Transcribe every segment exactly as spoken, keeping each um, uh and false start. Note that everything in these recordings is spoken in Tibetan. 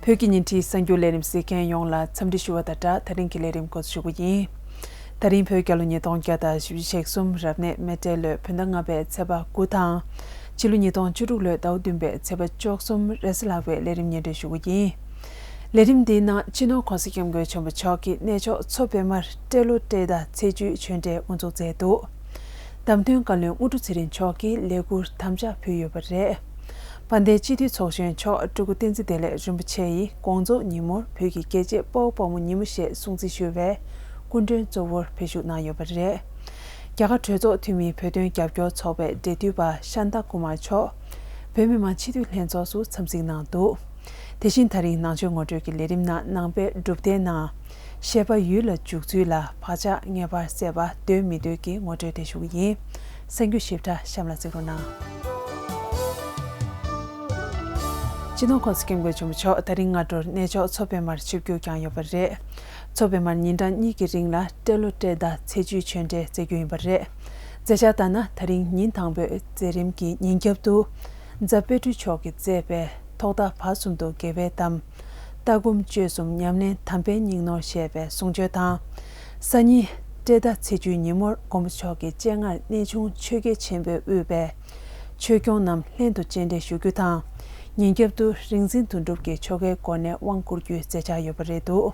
བོད་ཀྱི་ཉིན་བྲིས་གསར་འགྱུར་ལས་རིམ་གཟིགས་མཁན་ཡོངས་ལ་འཚམས་འདྲི་ཞུ་བ་དང་སྦྲགས། ད་རིང་གི་ལས་རིམ་འགོ་འཛུགས་ཞུ་གི་ཡིན། ད་རིང་བོད་རྒྱལ་ལོ་ཉིས་སྟོང་བརྒྱ་དང་བཞི་བཅུ་ཞེ་གསུམ་རབ་གནས་མེ་སྤྲེལ་ལོའི་བོད་ཟླ་ལྔ་པའི་ཚེས་པ་དགུ་དང་། ཕྱི་ལོ་ཉིས་སྟོང་བཅུ་དྲུག་ལོའི་ཟླ་བ་བདུན་པའི་ཚེས་པ་བཅུ་གསུམ་རེས་གཟའ་ལྷག་པའི་ལས་རིམ་སྙན་སྒྲོན་ཞུ་གི་ཡིན། ལས་རིམ་འདིའི་ནང་སྤྱི་ནོར་༸གོང་ས་༸སྐྱབས་མགོན་ཆེན་པོ་མཆོག་གིས་གནས་མཆོག་མཚོ་པདྨར་སྤྲེལ་ལོ་སྤྲེལ་ཟླ་ཚེས་བཅུའི་ཆོས་འབྲེལ་དབུ་འཛུགས་མཛད་འདུག་བདམས་ཐོན་བཀའ་བློན་དངོས་གྲུབ་ཚེ་རིང་མཆོག་གིས་ལས་འཁུར་དམ་བཅའ་ཕུལ་ཡོད་པ་རེད། དཔལ་ལྡན་སྤྱི་འཐུས་ཚོགས་གཞོན་མཆོག་སྤྲུལ་སྐུ་བསྟན་འཛིན་བདེ་ལེགས་རིན་པོ་ཆེ་ཡིས་དགོངས་རྫོགས་ཉིན་མོར་བོད་ཀྱི་རྒྱལ་གཅེས་དཔའ་བོ་དཔའ་མོ་ཉིན་མོ་ཞེས་སྲུང་བརྩི་ཞུ་བའི་སྐུ་མགྲོན་གཙོ་བོར་ཕེབས་ཞུགས་གནང་ཡོད་པ་རེད། རྒྱ་གར་གྲོས་ཚོགས་འཐུས་མིའི་བོད་དོན་རྒྱབ་སྐྱོར་ཚོགས་པའི་འབྲེལ་མཐུད་པ་ཤཱནྟ་ཀུ་མཱར་མཆོག་བོད་མི་མང་སྤྱི་འཐུས་ལྷན་ཚོགས་སུ་འཚམས་གཟིགས་གནང་འདུག་དེ་བཞིན་ད་རིང་ནང་ཆོས་ངོ་སྤྲོད་ཀྱི་ལས་རིམ་ནང་ནང་པའི་སྒྲུབ་སྡེའི་ནང་བཤད་པ་ཡུལ་ལ་འཇུག་ཚུལ་ལ་བག་ཆགས་ངེས་པར་གསལ་བ་འདོད་མི་འདོད་ཀྱི་ངོ་སྤྲོད་དེ་ཞུ་གི་ཡིན། གསར་འགྱུར་ཞིབ་ཕྲ་གཤམ་ལ་གཟིགས་རོགས་གནང་། སྤྱི་ནོར་༸གོང་ས་༸སྐྱབས་མགོན་ཆེན་པོ་མཆོག་ད་རིང་སྔ་དྲོར་གནས་མཆོག་མཚོ་པདྨར་ཆིབས་བསྒྱུར་བསྐྱངས་ཡོད་པ་རེད། མཚོ་པདྨར་ཉིན་གྲངས་གཉིས་ཀྱི་རིང་ལ་སྤྲེལ་ལོ་སྤྲེལ་ཟླ་ཚེས་བཅུའི་ཆོས་འབྲེལ་སྩལ་རྒྱུ་ཡིན་པ་རེད། མཛད་འཆར་ལྟར་ན་ད་རིང་ཉིན་དང་པོའི་མཛད་རིམ་གྱི་ཉིན་རྒྱབ་ཏུ། རྫ་དཔལ་སྤྲུལ་མཆོག་གིས་མཛད་པའི་ཐོག་མཐའ་བར་གསུམ་དུ་དགེ་བའི་གཏམ། ལྟ་སྒོམ་སྤྱོད་གསུམ་ཉམས་ལེན་དམ་པའི་སྙིང་ནོར་ཞེས་པའི་གསུང་ཆོས་དང་། སང་ཉིན་སྤྲེལ་ཟླ་ཚེས་བཅུའི་ཉིན་མོར་མགོན་པོ་མཆོག་གི་སྤྱན་སྔར་གནས་ཆུང་ཆོས་རྒྱལ་ཆེན་པོས་དབུས་པའི་ཆོས་སྐྱོང་རྣམས་ལྷན་དུ་སྤྱན་འདྲེན་ཞུ་རྒྱུ་དང་། ཉིན་རྒྱབ་ཏུ་རིག་འཛིན་དོན་གྲུབ་ཀྱིས་ཆོ་གའི་སྒོ་ནས་དབང་བསྐུར་རྒྱུའི་མཛད་འཆར་ཡོད་པ་རེད་འདུག་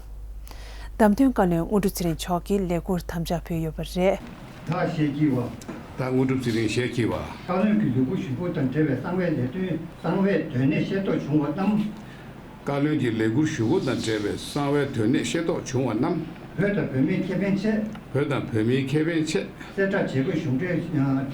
བདམས་ཐོན་བཀའ་བློན་དངོས་གྲུབ་ཚེ་རིང་མཆོག་གིས་ལས་འཁུར་དམ་བཅའ་ཕུལ་ཡོད་པ་རེད། ད་ཞལ་གྱིས་པ། ད་དངོས་གྲུབ་ཚེ་རིང་ཞལ་གྱིས་པ། བཀའ་བློན་གྱི་ལས་འཁུར་ཞུ་སྒོ་དང་འབྲེལ་བའི་གསང་བའི་ལས་དོན་གསང་བའི་དོན་གནད་ཤེས་རྟོགས་བྱུང་བ་རྣམས། བཀའ་བློན་གྱི་ལས་འཁུར་ཞུ་སྒོ་དང་འབྲེལ་བའི་གསང་བའི་དོན་གནད་ཤེས་རྟོགས་བྱུང་བ་རྣམས། བོད་དང་བོད་མིའི་ཁེ་ཕན་ཆེད། བོད་དང་བོད་མིའི་ཁེ་ཕན་ཆེད། གསལ་བསྒྲགས་བྱེད་དགོས་གཞུང་འབྲེལ་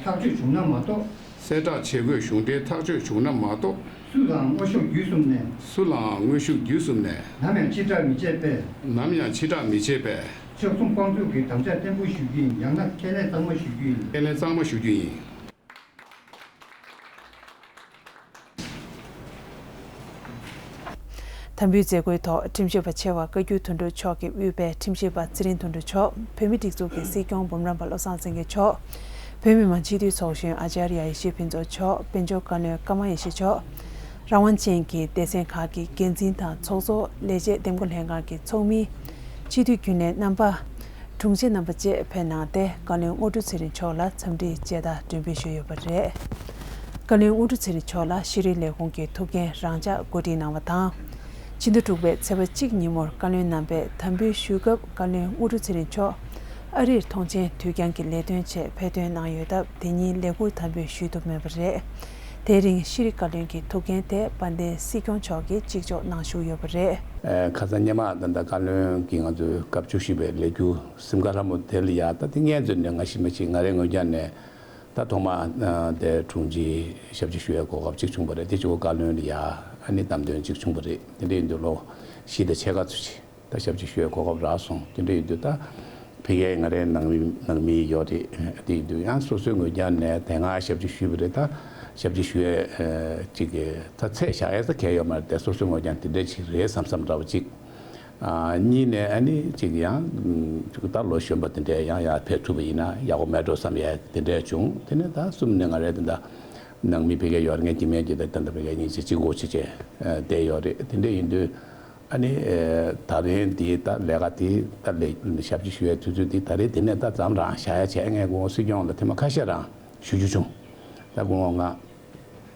ཐག་གཅོད་བྱུང་ན་མ་གཏོགས། གསལ་བསྒྲགས་བྱེད་དགོས་གཞུང་འབྲེལ་ཐག་གཅོད་བྱུང་ན་མ་གཏོགས། སུ་ལའང་དངོས་ཤུགས་བརྒྱུད་གསུམ་ནས། སུ་ལའང་དངོས་ཤུགས་བརྒྱུད་གསུམ་ནས། ནམ་ཡང་ཕྱིར་བསྒྲགས་མི་བྱེད་པའི། ནམ་ཡང་ཕྱིར་བསྒྲགས་མི་བྱེད་པའི། ཕྱོགས་མཚུངས་དཔང་འཛུགས་ཀྱི་དམ་བཅའ་བརྟན་པོ་ཞུ་རྒྱུ་ཡིན། ཡང་ན་ཁས་ལེན་གཙང་མ་ཞུ་རྒྱུ་ཡིན། ཁས་ལེན་གཙང་མ་ཞུ་རྒྱུ་ཡིན། དམ་འབུལ་མཛད་སྒོའི་ཐོག་ཁྲིམས་ཞིབ་པ་ཆེ་བ་བཀའ་བརྒྱུད་དོན་གྲུབ་མཆོག་གིས་དབུས་པའི་ཁྲིམས་ཞིབ་པ་ཚེ་རིང་དོན་གྲུབ་མཆོག་བོད་མིའི་སྒྲིག་འཛུགས་ཀྱི་སྲིད་སྐྱོང་འབུམ་རམས་པ་བློ་བཟང་སེང་གེ་མཆོག་བོད་མི་མང་སྤྱི་འཐུས་ཚོགས་གཞོན་ཨ་ཅཱརྱ་ཡེ་ཤེས་ཕུན་ཚོགས་མཆོག་དཔལ་འབྱོར་བཀའ་བློན་ཀརྨ་ཡེ་ཤེས་མཆོག་རང་དབང་ཅན་གྱི་སྡེ་ཚན་ཁག་གི་འགན་འཛིན་དང་ཚོགས་གཙོ། ལས་བྱེད་འདེམས་བསྐོ་ལྷན་ཁང་གི་ཚོགས་མི། སྤྱི་འཐུས་རྒྱུན་ལས་རྣམ་པ། དྲུང་ཆེ་རྣམ་པ་བཅས་ཕེབས་གནང་སྟེ། བཀའ་བློན་དངོས་གྲུབ་ཚེ་རིང་མཆོག་ལ་འཚམས་འདྲིའི་མཇལ་དར་སྒྲོན་འབུལ་ཞུས་ཡོད་པ་རེད། བཀའ་བློན་དངོས་གྲུབ་ཚེ་རིང་མཆོག་ལ་ཤེས་རིག་ལས་ཁུངས་ཀྱི་ཐུགས་འགན་རང་འཇགས་གོ་སྒྲིག་གནང་བ་དང་། ཕྱི་ཟླ་དྲུག་པའི་ཚེས་པ་གཅིག་ཉིན་མོར་བཀའ་བློན་རྣམ་པས་དམ་འབུལ་ཞུས་སྐབས། བཀའ་བློན་དངོས་གྲུབ་ཚེ་རིང་མཆོག་ཨ་རིར་ཐོངས་མཆན་དུས་འགྱངས་ཀྱི་ལས་དོན་ཆེད་ཕེབས་ཐོན་གནང་ཡོད་སྟབས། དེ་ཉིན་ལས་འཁུར་དམ་འབུལ་ཞུས་ཐུབ་མེད་པ་རེད། དེའི་རིང་ཤེས་རིག་བཀའ་བློན་གྱི་ཐུགས་འགན་དེ་དཔལ་ལྡན་སྲིད་སྐྱོང་མཆོག་གིས་གཅིག་ལྕོགས་གནང་བཞུགས་ཡོད་པ་རེད། ཨེ། ཁ་སང་སྔོན་མ་ད་ལྟ་བཀའ་བློན་གྱིས་ང་ཚོའི་སྐབས་བཅུ་བཞི་པའི་ལས་འཁུར་གཟིམ་ཁང་ལྷ་མོ་དེ་ལ་ཡ། ད་དེ་སྔོན་ཚུད་ནས་ང་ཤི་མ་ཤི་ང་རའི་ངོས་ཀྱང་ནས་ད་ཐོག་མ་དེ་དྲུང་ཆེ་ཞབས་ཕྱི་ཞུ་ཡའི་གོ་སྐབས་གཅིག་བྱུང་བ་རེད། དེ་གཅིག་པོ་བཀའ་བློན་ལ་ཡ་ཨ་ནི་བདམས་ཐོན་གཅིག་བྱུང་བ་རེད། དེ་འདྲ་ཡིན་དུས་ལོ་བཞི་དང་ཕྱེད་ཀ་ཙམ་ཅིག་ད་ཞབས་ཕྱི་ཞུ་ཡའི་གོ་སྐབས་རག་སོང་། དེ་འདྲ་ཡིན་དུས་ད་ཕ་གིའི་ང་རའི་ནང་མི་ནང་མི་ཡོད་རེད། དེ་ཡིན་དུས་ཡང་སོ་སོའི་ངོས་ཀྱང་ནས་དེ་སྔ་ཞབས་ཕྱི་ཞུས་པ་རེད། ད་ཞབས་ཕྱི་ཞུ་ཡའི་ཅིག་གི་ད་ཚད་བཞག་ཡས་ད་གལ་ཡོད་མ་རེད་དེ། སོ་སོའི་ངོས་ཀྱང་དེ་འདྲ་ཅིག་རེད་བསམ་བསམ་འདྲ་བོ་ཅིག་ཨ། གཉིས་ནས་ཨ་ནི་ཅིག་ཡང་ཅིག་ད་ལོ་གཞོན་པ་དེ་འདྲས་ཡང་ཡར་ཕེབས་ཐུབ་པ་ཡིན་ན་ཡག་པོ་མེད་འགྲོ་བསམ་ཡས་དེ་འདྲས་བྱུང་། དེ་ནས་ད་གསུམ་ནས་ང་རའི་དེ་འདྲ་ནང་མི་ཕ་གིའི་ཡོད་རེད། ངའི་སྐྱེ་དམན་གྱི་ད་ད་ལྟ་ཕ་གིའི་སྙིང་རྗེ་གཅིག་པོ་བྱས་བྱས་བསྡད་ཡོད་རེད། དེ་འདྲས་ཡིན་དུས། ཨ་ནི་ཨེ། ད་རིང་འདི་ད་ལས་ཀ་འདི་ད་ལས་ཞབས་ཕྱི་ཞུ་ཡའི་དུས་ཚོད་འདི་ད་རེས་དེ་ནས་ད་མཚམས་རང་བཞག་ཡ་བྱས། ངས་དགོང་སྲིད་སྐྱོང་ལ་ཐེངས་མ་ཁ་ཤས་རང་ཞུ་རྒྱུ་བྱུང་། ད་དགོང་ང་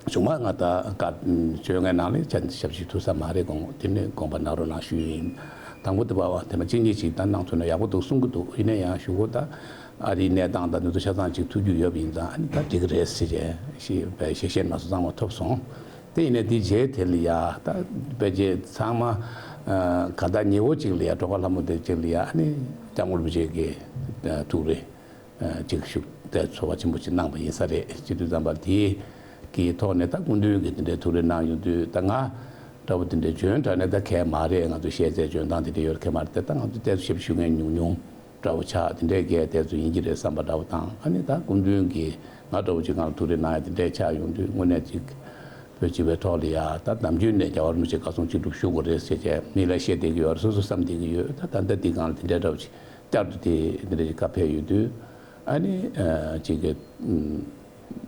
བྱུང་མ་ང་ད་སྐབས་བཅོ་ལྔའི་ནང་ལ་ཆ་ཞབས་ཕྱི་ཐུབ་ས་མ་རེད། དགོང་དེ་ནས་དགོངས་པ་གནང་རོགས་གནང་ཞུ་ཡིན། དང་པོ་དེ་བ་བ་ཐེངས་མ་གཅིག་གཉིས་ཅིག་ད་གནང་ཐུབ་ན་ཡག་པོ་འདུག་གསུང་གི་འདུག་ཡིན་ན་ཡང་ཞུ་སྒོ་ད་ཨ་རིའི་གནས་སྟངས་ད་འདི་ཚོ་ཆ་ཚང་ཅིག་ཐུགས་རྒྱུས་ཡོད་པ་ཡིན་ཙང་ཨ་ནི་ད་འགྲིག་གི་རེད་ཟེར་བྱས་ཞེས་པའི་ཞལ་བཞེས་མ་སོ་ཚང་མ་ཐོབ་སོང་། དེ་ཡིན་ནའི་དེའི་རྗེས་དེ་ལ་ཡ་ད་དཔེ་ཆ་ཚང་མ་ག་ད་ཉེ་བོ་གཅིག་ལ་ཡ་སྒྲོལ་དཀར་ལྷ་མོ་དེ་གཅིག་ལ་ཡ་ཨ་ནི་སྐྱབས་མགོན་རིན་པོ་ཆེ་གི་ཐུགས་རེ་གཅིག་ཞུ་དེ་ཚོར་བ་ཆེན་པོ་ཅིག་གནང་བ་ཡིན་ས་རེད། སྤྱི་འཐུས་ཙམ་པ་དེ་གི་ཐོག་ནས་ད་སྐུ་མདུན་གྱི་དེ་འདྲའི་ཐུགས་རེ་གནང་ཡོང་དུས་ད་ང་འདྲ་བོ་དེ་འདྲའི་འཇོན་དྲགས་ནས་ད་གལ་མ་རེད། ང་ཚོ་ཤེས་ཚད་འཇོན་ཐང་དེ་འདྲ་ཡོད་གལ་མ་རེད་དེ། ད་ང་ཚོ་ཏོག་ཙམ་ཞིབ་ཞུ་མཁན་ཉུང་ཉུང་འདྲ་བོ་ཆགས། དེ་འདྲའི་སྐད་དེ་ཚོ་ཡིན་གྱི་རེད་བསམ་པ་འདྲ་བོ་དང་། ཨ་ནི་ད་སྐུ་མདུན་གྱིས་ང་འདྲ་བོ་ཅིག་སྒང་ལ་ཐུགས་རེ་གནང་ཡ་དེ་འདྲས་ཆགས་ཡོང་དུས་དངོས་གནས་ཅིག་བོད་སྤྱི་པའི་ཐོག་ལ་ཡ་ད་ནམ་རྒྱུན་ནས་རྒྱལ་བ་རིན་པོ་ཆེ་བཀའ་གསུང་ཅི་སྒྲུབ་ཞུ་དགོས་རེད་ཟེར་བྱས་མི་ལ་བཤད་བསྡད་ཀྱི་ཡོད་རེད། སོ་སོ་བསམ་བསྡད་ཀྱི་ཡོད། ད་ད་ལྟ་འདི་སྒང་ལ་དེ་འདྲའི་འདྲ་བོ་ཅིག་བསྐྱར་དུ་དེ་འདི་འདྲ་ཅིག་བཀའ་ཕེབས་ཡོད་དུས་ཨ་ནི་ཅིག་གི་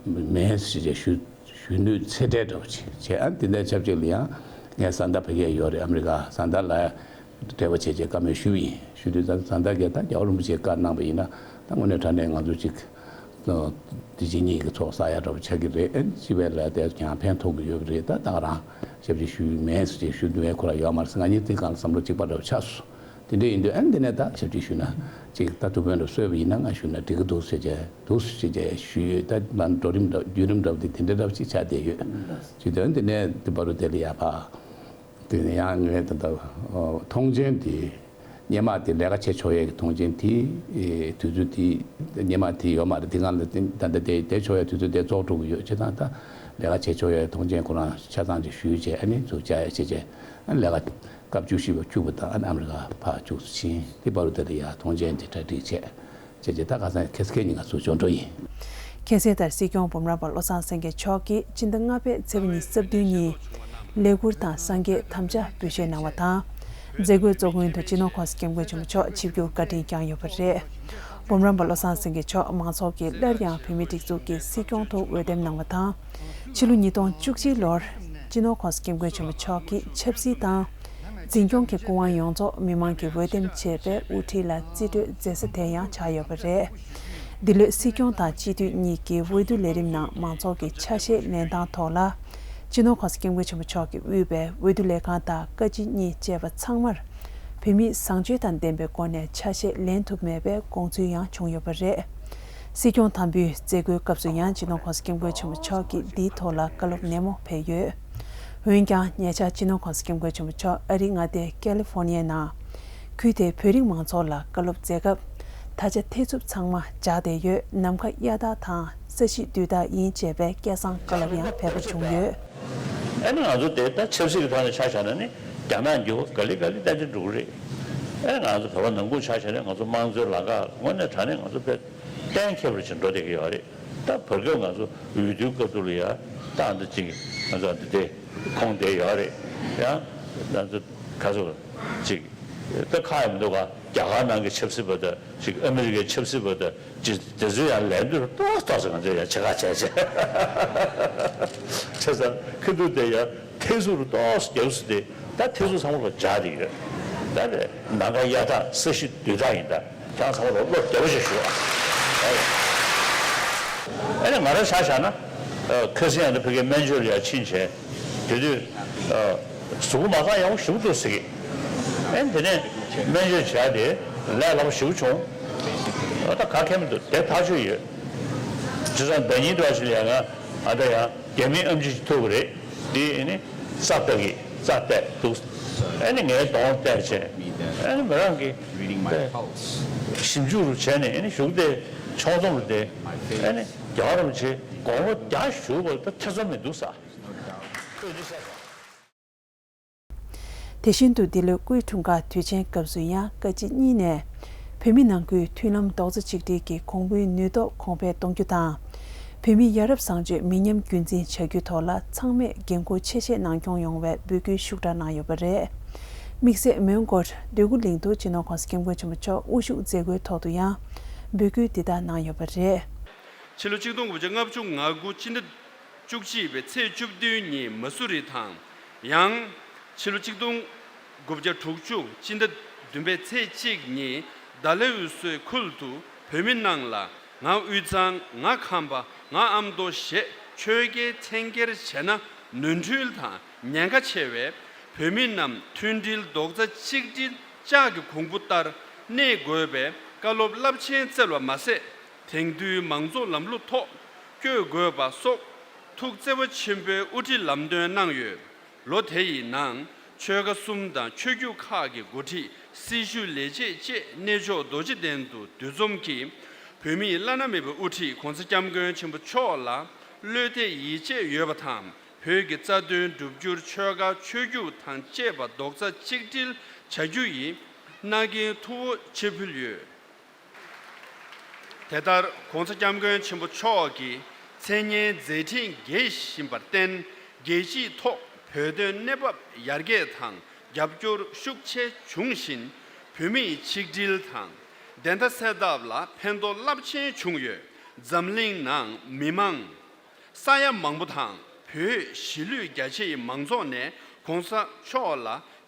མེད་ཟེར་བྱས་ཞུ་ཞུ་ནུས་ཚད་འདྲའི་འདྲ་བོ་ཅིག་བྱས། ཨ་ནི་དེ་འདྲའི་ཆབས་ཅིག་ལ་ཡང་ ངས་བཟའ་ཟླ་ཕ་གིར་ཡོད་རེད། ཨ་མི་རི་ཀ་བཟའ་ཟླ་ལ་འབྲེལ་བ་བྱས་བྱས་བཀའ་མོལ་ཞུས་པ་ཡིན། ཞུས་དུས་ད་བཟའ་ཟླ་གིས་ད་རྒྱལ་བ་རིན་པོ་ཆེས་བཀའ་གནང་པ་ཡིན་ན་ད་དངོས་གནས་དྲང་གནས་ང་ཚོ་ཅིག་དེ་རྗེས་གཉིས་ཀྱི་ཚོགས་བསགས་ཡག་འདྲ་པོ་ཆགས་ཀྱི་རེད། ཨ་ནི་སྤྱི་པའི་ལ་དེ་ཀྱང་ཕན་ཐོགས་ཀྱི་ཡོད་པ་རེད། ད་ད་ག་རང་ཞབས་ཕྱི་ཞུས་མེད་ཟེར་ཅིག་ཞུ་འདོད་ཁོ་རང་ཡོད་མ་རེད། ང་གཉིས་དེ་སྒང་ལ་བསམ་བློ་གཅིག་པ་འདྲ་པོ་ཆགས་སོང་། དེ་འདྲ་ཡིན་དུས་ཨ་ནི་འདི་ནས་ད་ཞབས་ཕྱི་ཞུས་ན་ཅིག་ད་ཐུགས་ཕན་འདྲ་གསོས་པ་ཡིན་ན་ང་ཞུས་ན་འགྲིག་གི་འདུག་ཟེར་བྱས་འདུག་ཟེར་བྱས་ཞུས་ཡོད། ད་ང་འགྲོ་རིམ་འདྲ་བརྒྱུད་རིམ་འདྲ་པོ་དེ་དེ་འདྲ་འདྲ་པོ་ཅིག་ཆགས་བསྡད་ཡོད། བྱས་དུས་ཨ་ནི་འདི་ནས་འདི་བར་དུ་དེ་ལ་ཡར་ཕར། དེ་ནས་ཡང་ངས་ད་ལྟ་ཨོ་ཐོངས་མཆན་དེ་སྔོན་མ་དེ་ལས་ཀ་བྱེད་ཆོག་ཡས་ཀྱི་ཐོངས་མཆན་དེ་ཨེ་དུས་ཚོད་དེ་སྔོན་མ་དེ་ཡོད་མ་རེད། དེ་སྒང་ལ་དེ་ད་ལྟ་དེ་བསྡད་ཆོག་ཡས་དུས་ཚོད་དེ་རྫོགས་འགྲོ་གི་ཡོད། བྱས་ཙང་ད་ལས་ཀ་བྱེད་ཆོག་ཡས་ཐོངས་མཆན་ཁོ་རང་ཆ་ཚང་ཅིག་ཞུས་བྱས་ཨ་ནི་ཚུར་བཅར་ཡས་བྱས་བྱས་ཨ་ནི་ལས་ཀ་སྐབས་བཅུ་བཞི་པ་བཅུ་པ་དང་ཨ་ནི་ཨ་མི་རི་ཀ་ཕར་བཅུག་ཕྱིན། དེ་བར་དུ་དེ་ལ་ཡར་ཐོངས་མཆན་དེ་གྲ་སྒྲིག་བྱས། བྱས་རྗེས་ད་ཁ་སང་ཁེ་སི་ཁེ་ཉིན་ང་ཚོ་འབྱོར་འགྲོ་ཡིན། ཁ་སང་ལྟར་སྲིད་སྐྱོང་འབུམ་རམས་པ་བློ་བཟང་སེང་གེ་མཆོག་གིས་སྤྱི་ཟླ་ལྔ་པའི་ཚེས་པ་ཉི་ཤུ་རྩ་བདུན་ཉིན་ལས་འཁུར་དང་སངས་རྒྱས་དམ་བཅའ་འབུལ་བཞེས་གནང་བ་དང་། མཛད་སྒོའི་གཙོ་བོ་ཀུན་ཏུ་སྤྱི་ནོར་༸གོང་ས་༸སྐྱབས་མགོན་ཆེན་པོ་མཆོག་ཆིབས་བསྒྱུར་བཀའ་དྲིན་བསྐྱངས་ཡོད་པ་རེད། འབུམ་རམས་པ་བློ་བཟང་སེང་གེ་མཆོག་མང་ཚོགས་ཀྱིས་སླར་ཡང་བོད་མིའི་སྒྲིག་འཛུགས་ཀྱི་སྲིད་སྐྱོང་དུ་འོས་འདེམས་གནང་བ་དང་། ཕྱི་ལོ་ཉིས་སྟོང་བཅུ་གཅིག་ལོར་སྤྱི་ནོར་༸གོང་ས་༸སྐྱབས་མགོན་ཆེན་པོ་མཆོག་གི་ཆབ་སྲིད་དང་། འཛིན་སྐྱོང་གི་སྐུ་དབང་ཡོངས་རྫོགས་མི་མང་གིས་འོས་འདེམས་བྱས་པའི་དབུ་ཁྲིད་ལ་རྩིས་སྤྲོད་མཛད་ས་དེ་ཡང་ཆགས་ཡོད་པ་རེད། འདི་ལོའི་སྲིད་སྐྱོང་དང་སྤྱི་འཐུས་གཉིས་ཀྱི་འོས་བསྡུ་ལས་རིམ་ནང་མང་ཚོགས་ཀྱི་ཆ་ཤས་ལེན་སྟངས་ཐོག་ལ། སྤྱི་ནོར་༸གོང་ས་༸སྐྱབས་མགོན་ཆེན་པོ་མཆོག་གིས་དབུས་པའི་འོས་བསྡུ་ལས་ཁང་དང་བཀའ་སྤྱི་གཉིས་བཅས་པ་ཚང་མར་བོད་མིའི་བཟང་སྤྱོད་དང་ལྡན་པའི་སྒོ་ནས་ཆ་ཤས་ལེན་ཐུབ་མེད་པའི་དགོངས་ཚུལ་ཡང་བྱུང་ཡོད་པ་རེད། སྲིད་སྐྱོང་དམ་འབུལ་མཛད་སྒོའི་སྐབས་སུ་ཡང་སྤྱི་ནོར་༸གོང་ས་༸སྐྱབས་མགོན་ཆེན་པོ་མཆོག་གིས་འདིའི་ཐོག་ལ་བཀའ་སློབ་ནན་མོ་ཕེབས་ཡོད། འོན་ཀྱང་ཉེ་ཆར་སྤྱི་ནོར་༸གོང་ས་༸སྐྱབས་མགོན་ཆེན་པོ་མཆོག་ཨ་རིའི་མངའ་སྡེ་ཀ་ལི་ཧྥོར་ནི་ཡའི་ནང་། ཁུལ་དེའི་བོད་རིགས་མང་ཚོགས་ལ་བཀའ་སློབ་མཛད་སྐབས། ད་ཆ་ཐེ་ཚུབ་ཚང་མ་འཇགས་བསྡད་ཡོད། ནམ་མཁའ་གཡའ་དག་དང་ས་གཞི་རྡུལ་དག་ཡིན་ཅེས་པའི་སྐད་གསང་བཀའ་སློབ་ཡང་ཕེབས་པ་བྱུང་ཡོད། ཨ་ནི་ང་ཚོ་དེ་ད་ཆབ་སྲིད་ཀྱི་ཐོག་ནས་ཆ་བཞག་ན་ནི་རྒྱ་ནག་འགྱུར་བ་ག་ལེ་ག་ལེ་ཏན་ཏན་འགྲོ་གི་རེད། ཨ་ནི་ང་ཚོ་བོད་པ་ནང་ཁུལ་ཆ་བཞག་ན་ང་ཚོ་དམངས་གཙོའི་ལམ་ཁ་དངོས་གནས་དྲང་གནས་ང་ཚོ་དཔེ་གཏན་འཁེལ་བ་ཅིག་འགྲོ་བསྡད་ཀྱི་ཡོད་རེད། ད་བར་སྐབས་ང་ཚོ་འོས་བསྡུའི་སྐབས་དུ་ལ་ཡ་ད་ཨ་འདི་ཅིག་ང་ཚོ་འདི་དེ་ཁོང་བསྡད་ཡོད་རེད། ཡང་ང་ཚོ་ག་ཚོད་ཅིག་ད་ཁག་ཡང་མི་འདུག་ག་རྒྱ་གར་ནང་གི་ཆབ་སྲིད་པ་དང་ཅིག་ཨ་མི་རི་ཀའི་ཆབ་སྲིད་པ་དང་ཅིག་དེ་ཚོ་ཡང་ལས་འདུར་ཏོག་ཏོག་ཙམ་ང་ཚོ་ཡང་བྱེད་ཁ་བྱས་བྱས་བྱས་ཙང་ཁ་ཐུག་དེ་ཡང་ཐེ་ཟུར་ཏོག་ཙམ་རྒྱབ་སུ་དེ་ད་ཐེ་ཟུར་ཚང་མ་ལ་སྦྱར་དེ་ཡོད། ད་ནམ་མཁའ་གཡའ་དག་ས་གཞི་རྡུལ་དག་ཡིན་ད། ཁྱེད་རང་ཚང་མ་ལ་བློ་བདེ་པོ་ཞིག་ཞུ། ཨ་ནི་ང་རང་ཆ་བཞག་ན། ཁ་སང་ཡང་ཕ་གིའི་སྨན་བཅོས་ལ་ཡར་ཕྱིན་བྱས། དེ་དུས། གཟུགས་པོ་མ་རྐང་ཡག་པོ་ཞེ་པོ་འདུག་ཟེར་གི། ཨ་ནི་དེ་ནས་སྨན་བཅོས་བྱས་ཏེ་ལས་སླ་པོ་ཞེ་པོ་བྱུང་། ཨ་ད་ག་གེ་མི་འདུག་དེ་ཐག་ཆོད་ཡོད། བྱས་ཙང་ཟླ་ཉིན་དུ་བ་ཞིག་ལ་ཡང་ང་ཨ་ད་ཡང་རྒྱ་མིའི་ཨེམ་ཆི་ཞིག་ཐུག་གི་རེད། དེ་ཨ་ནི་རྩ་ལྟ་གི་རྩ་བལྟས་འདུག་ཨ་ནི་ངའི་གདོང་བལྟས་བྱས། ཨ་ནི་མི་རང་གི་ཞིབ་འཇུག་རུ་བྱས་ནས་ཨ་ནི་གཞུག་དེ་ཕྱོགས་བསྡོམས་རུ་དེ་ཨ་ནི་རྒྱ་གར་རིན་པོ་ཆེ་དགུང་ལོ་བརྒྱ་བཞུགས་པ་ལ་ད་ཐེ་ཚོམ་མི་འདུག་ས། དེ་བཞིན་དུ་འདི་ལོའི་སྐུའི་འཁྲུངས་སྐར་དུས་ཆེན་སྐབས་སུ་ཡང་བཀའ་སྤྱི་གཉིས་ནས་བོད་མི་ནང་ཁུལ་མཐུན་ལམ་རྡོག་རྩ་གཅིག་སྒྲིལ་གྱི་གོང་བུའི་ནུས་སྟོབས་གོང་འཕེལ་གཏོང་རྒྱུ་དང་། བོད་མིའི་ཡ་རབས་བཟང་སྤྱོད་མི་ཉམས་རྒྱུན་འཛིན་བྱ་རྒྱུའི་ཐོག་ལ་ཚང་མས་འགན་འཁུར་ཆེ་བཞེས་གནང་སྐྱོང་ཡོང་བའི་འབོད་སྐུལ་ཤུགས་དྲག་གནང་ཡོད་པ་རེད། དམིགས་བསལ་མོན་གྷོར་འདོད་རྒུ་གླིང་དུ་སྤྱི་ནོར་༸གོང་ས་༸སྐྱབས་མགོན་ཆེན་པོ་མཆོག་དབུ་བཞུགས་མཛད་སྒོའི་ཐོག་ཏུ་ཡང་འབོད་སྐུལ་འདི་ལྟར་གནང་ཡོད་པ་རེད། ཕྱི་ལོ་ཆིག་སྟོང་དགུ་བརྒྱ་ལྔ་བཅུ་ང་དགུ་སྤྱི་ཟླ་བཅུ་གཅིག་པའི་ཚེས་བཅུ་བདུན་ཉིན་མ་སུ་རི་དང་། ཡང་། ཕྱི་ལོ་ཆིག་སྟོང་དགུ་བརྒྱ་དྲུག་ཅུ་སྤྱི་ཟླ་བདུན་པའི་ཚེས་གཅིག་ཉིན་ཌལ་ཧོ་སིའི་ཁུལ་དུ་བོད་མི་རྣམས་ལ་ང་དབུས་གཙང་ང་ཁམས་པ་ང་ཨ་མདོ་ཞེས་ཆོས་རྒྱལ་མཚན་སྒེར་བྱས་ན་ནོར་འཁྲུལ་དང་ཉེན་ཁ་ཆེ་བས། བོད་མི་རྣམས་མཐུན་སྒྲིལ་རྡོག་རྩ་གཅིག་སྒྲིལ་ལྕགས་ཀྱི་གོང་བུ་ལྟར་གནས་དགོས་པའི་བཀའ་སློབ་རླབས་ཆེན་སྩལ་བ་མ་ཟད། དེང་དུས་མང་གཙོ་ལམ་ལུགས་ཐོག་བསྐྱོད་དགོས་པ་སོགས་ཐུགས་བརྩེ་བ་ཆེན་པོས་དབུ་ཁྲིད་ལམ་སྟོན་གནང་ཡོད། ལོ་དེ་ཡི་ནང་ཆོལ་ཁ་གསུམ་དང་ཆོས་བརྒྱུད་ཁག་གི་འགོ་ཁྲིད་སྲི་ཞུ་ལས་བྱེད་བཅས་གནས་མཆོག་རྡོ་རྗེ་གདན་དུ་འདུ་འཛོམས་ཀྱིས་བོད་མིའི་བླ་ན་མེད་པའི་དབུ་ཁྲིད་༸གོང་ས་༸སྐྱབས་མགོན་ཆེན་པོ་མཆོག་ལ་བློ་གཏད་ཡིད་ཆེས་ཡོད་པ་དང་བོད་ཀྱི་རྩ་དོན་བསྒྲུབ་རྒྱུར་ཆོལ་ཁ་ཆོས་བརྒྱུད་དང་བཅས་པ་རྡོག་རྩ་གཅིག་སྒྲིལ་བྱ་རྒྱུ་ཡི་མནའ་གན་མཐུ་བོ་ཆེ་ཕུལ་ཡོད། དེ་ལྟར་༸གོང་ས་༸སྐྱབས་མགོན་ཆེན་པོ་མཆོག་གིས་མཚན་སྙན་མཛད་འཕྲིན་རྒྱས་བཞིན་པར་བརྟེན་རྒྱལ་སྤྱིའི་ཐོག་བོད་དོན་གནས་བབ་ཡར་རྒྱས་དང་རྒྱབ་སྐྱོར་ཤུགས་ཆེ་བྱུང་བཞིན་བོད་མིའི་ཆིག་སྒྲིལ་དང་བདེན་མཐའ་གསལ་ཐབས་ལ་ཕན་ཐོགས་རླབས་ཆེན་བྱུང་ཡོད། འཛམ་གླིང་ནང་མི་མང་ས་ཡ་མང་པོ་དང་བོད་གཞིས་ལུས་རྒྱ་ཆེའི་མང་ཚོགས་ནས་ ༸གོང་ས་མཆོག་ལ་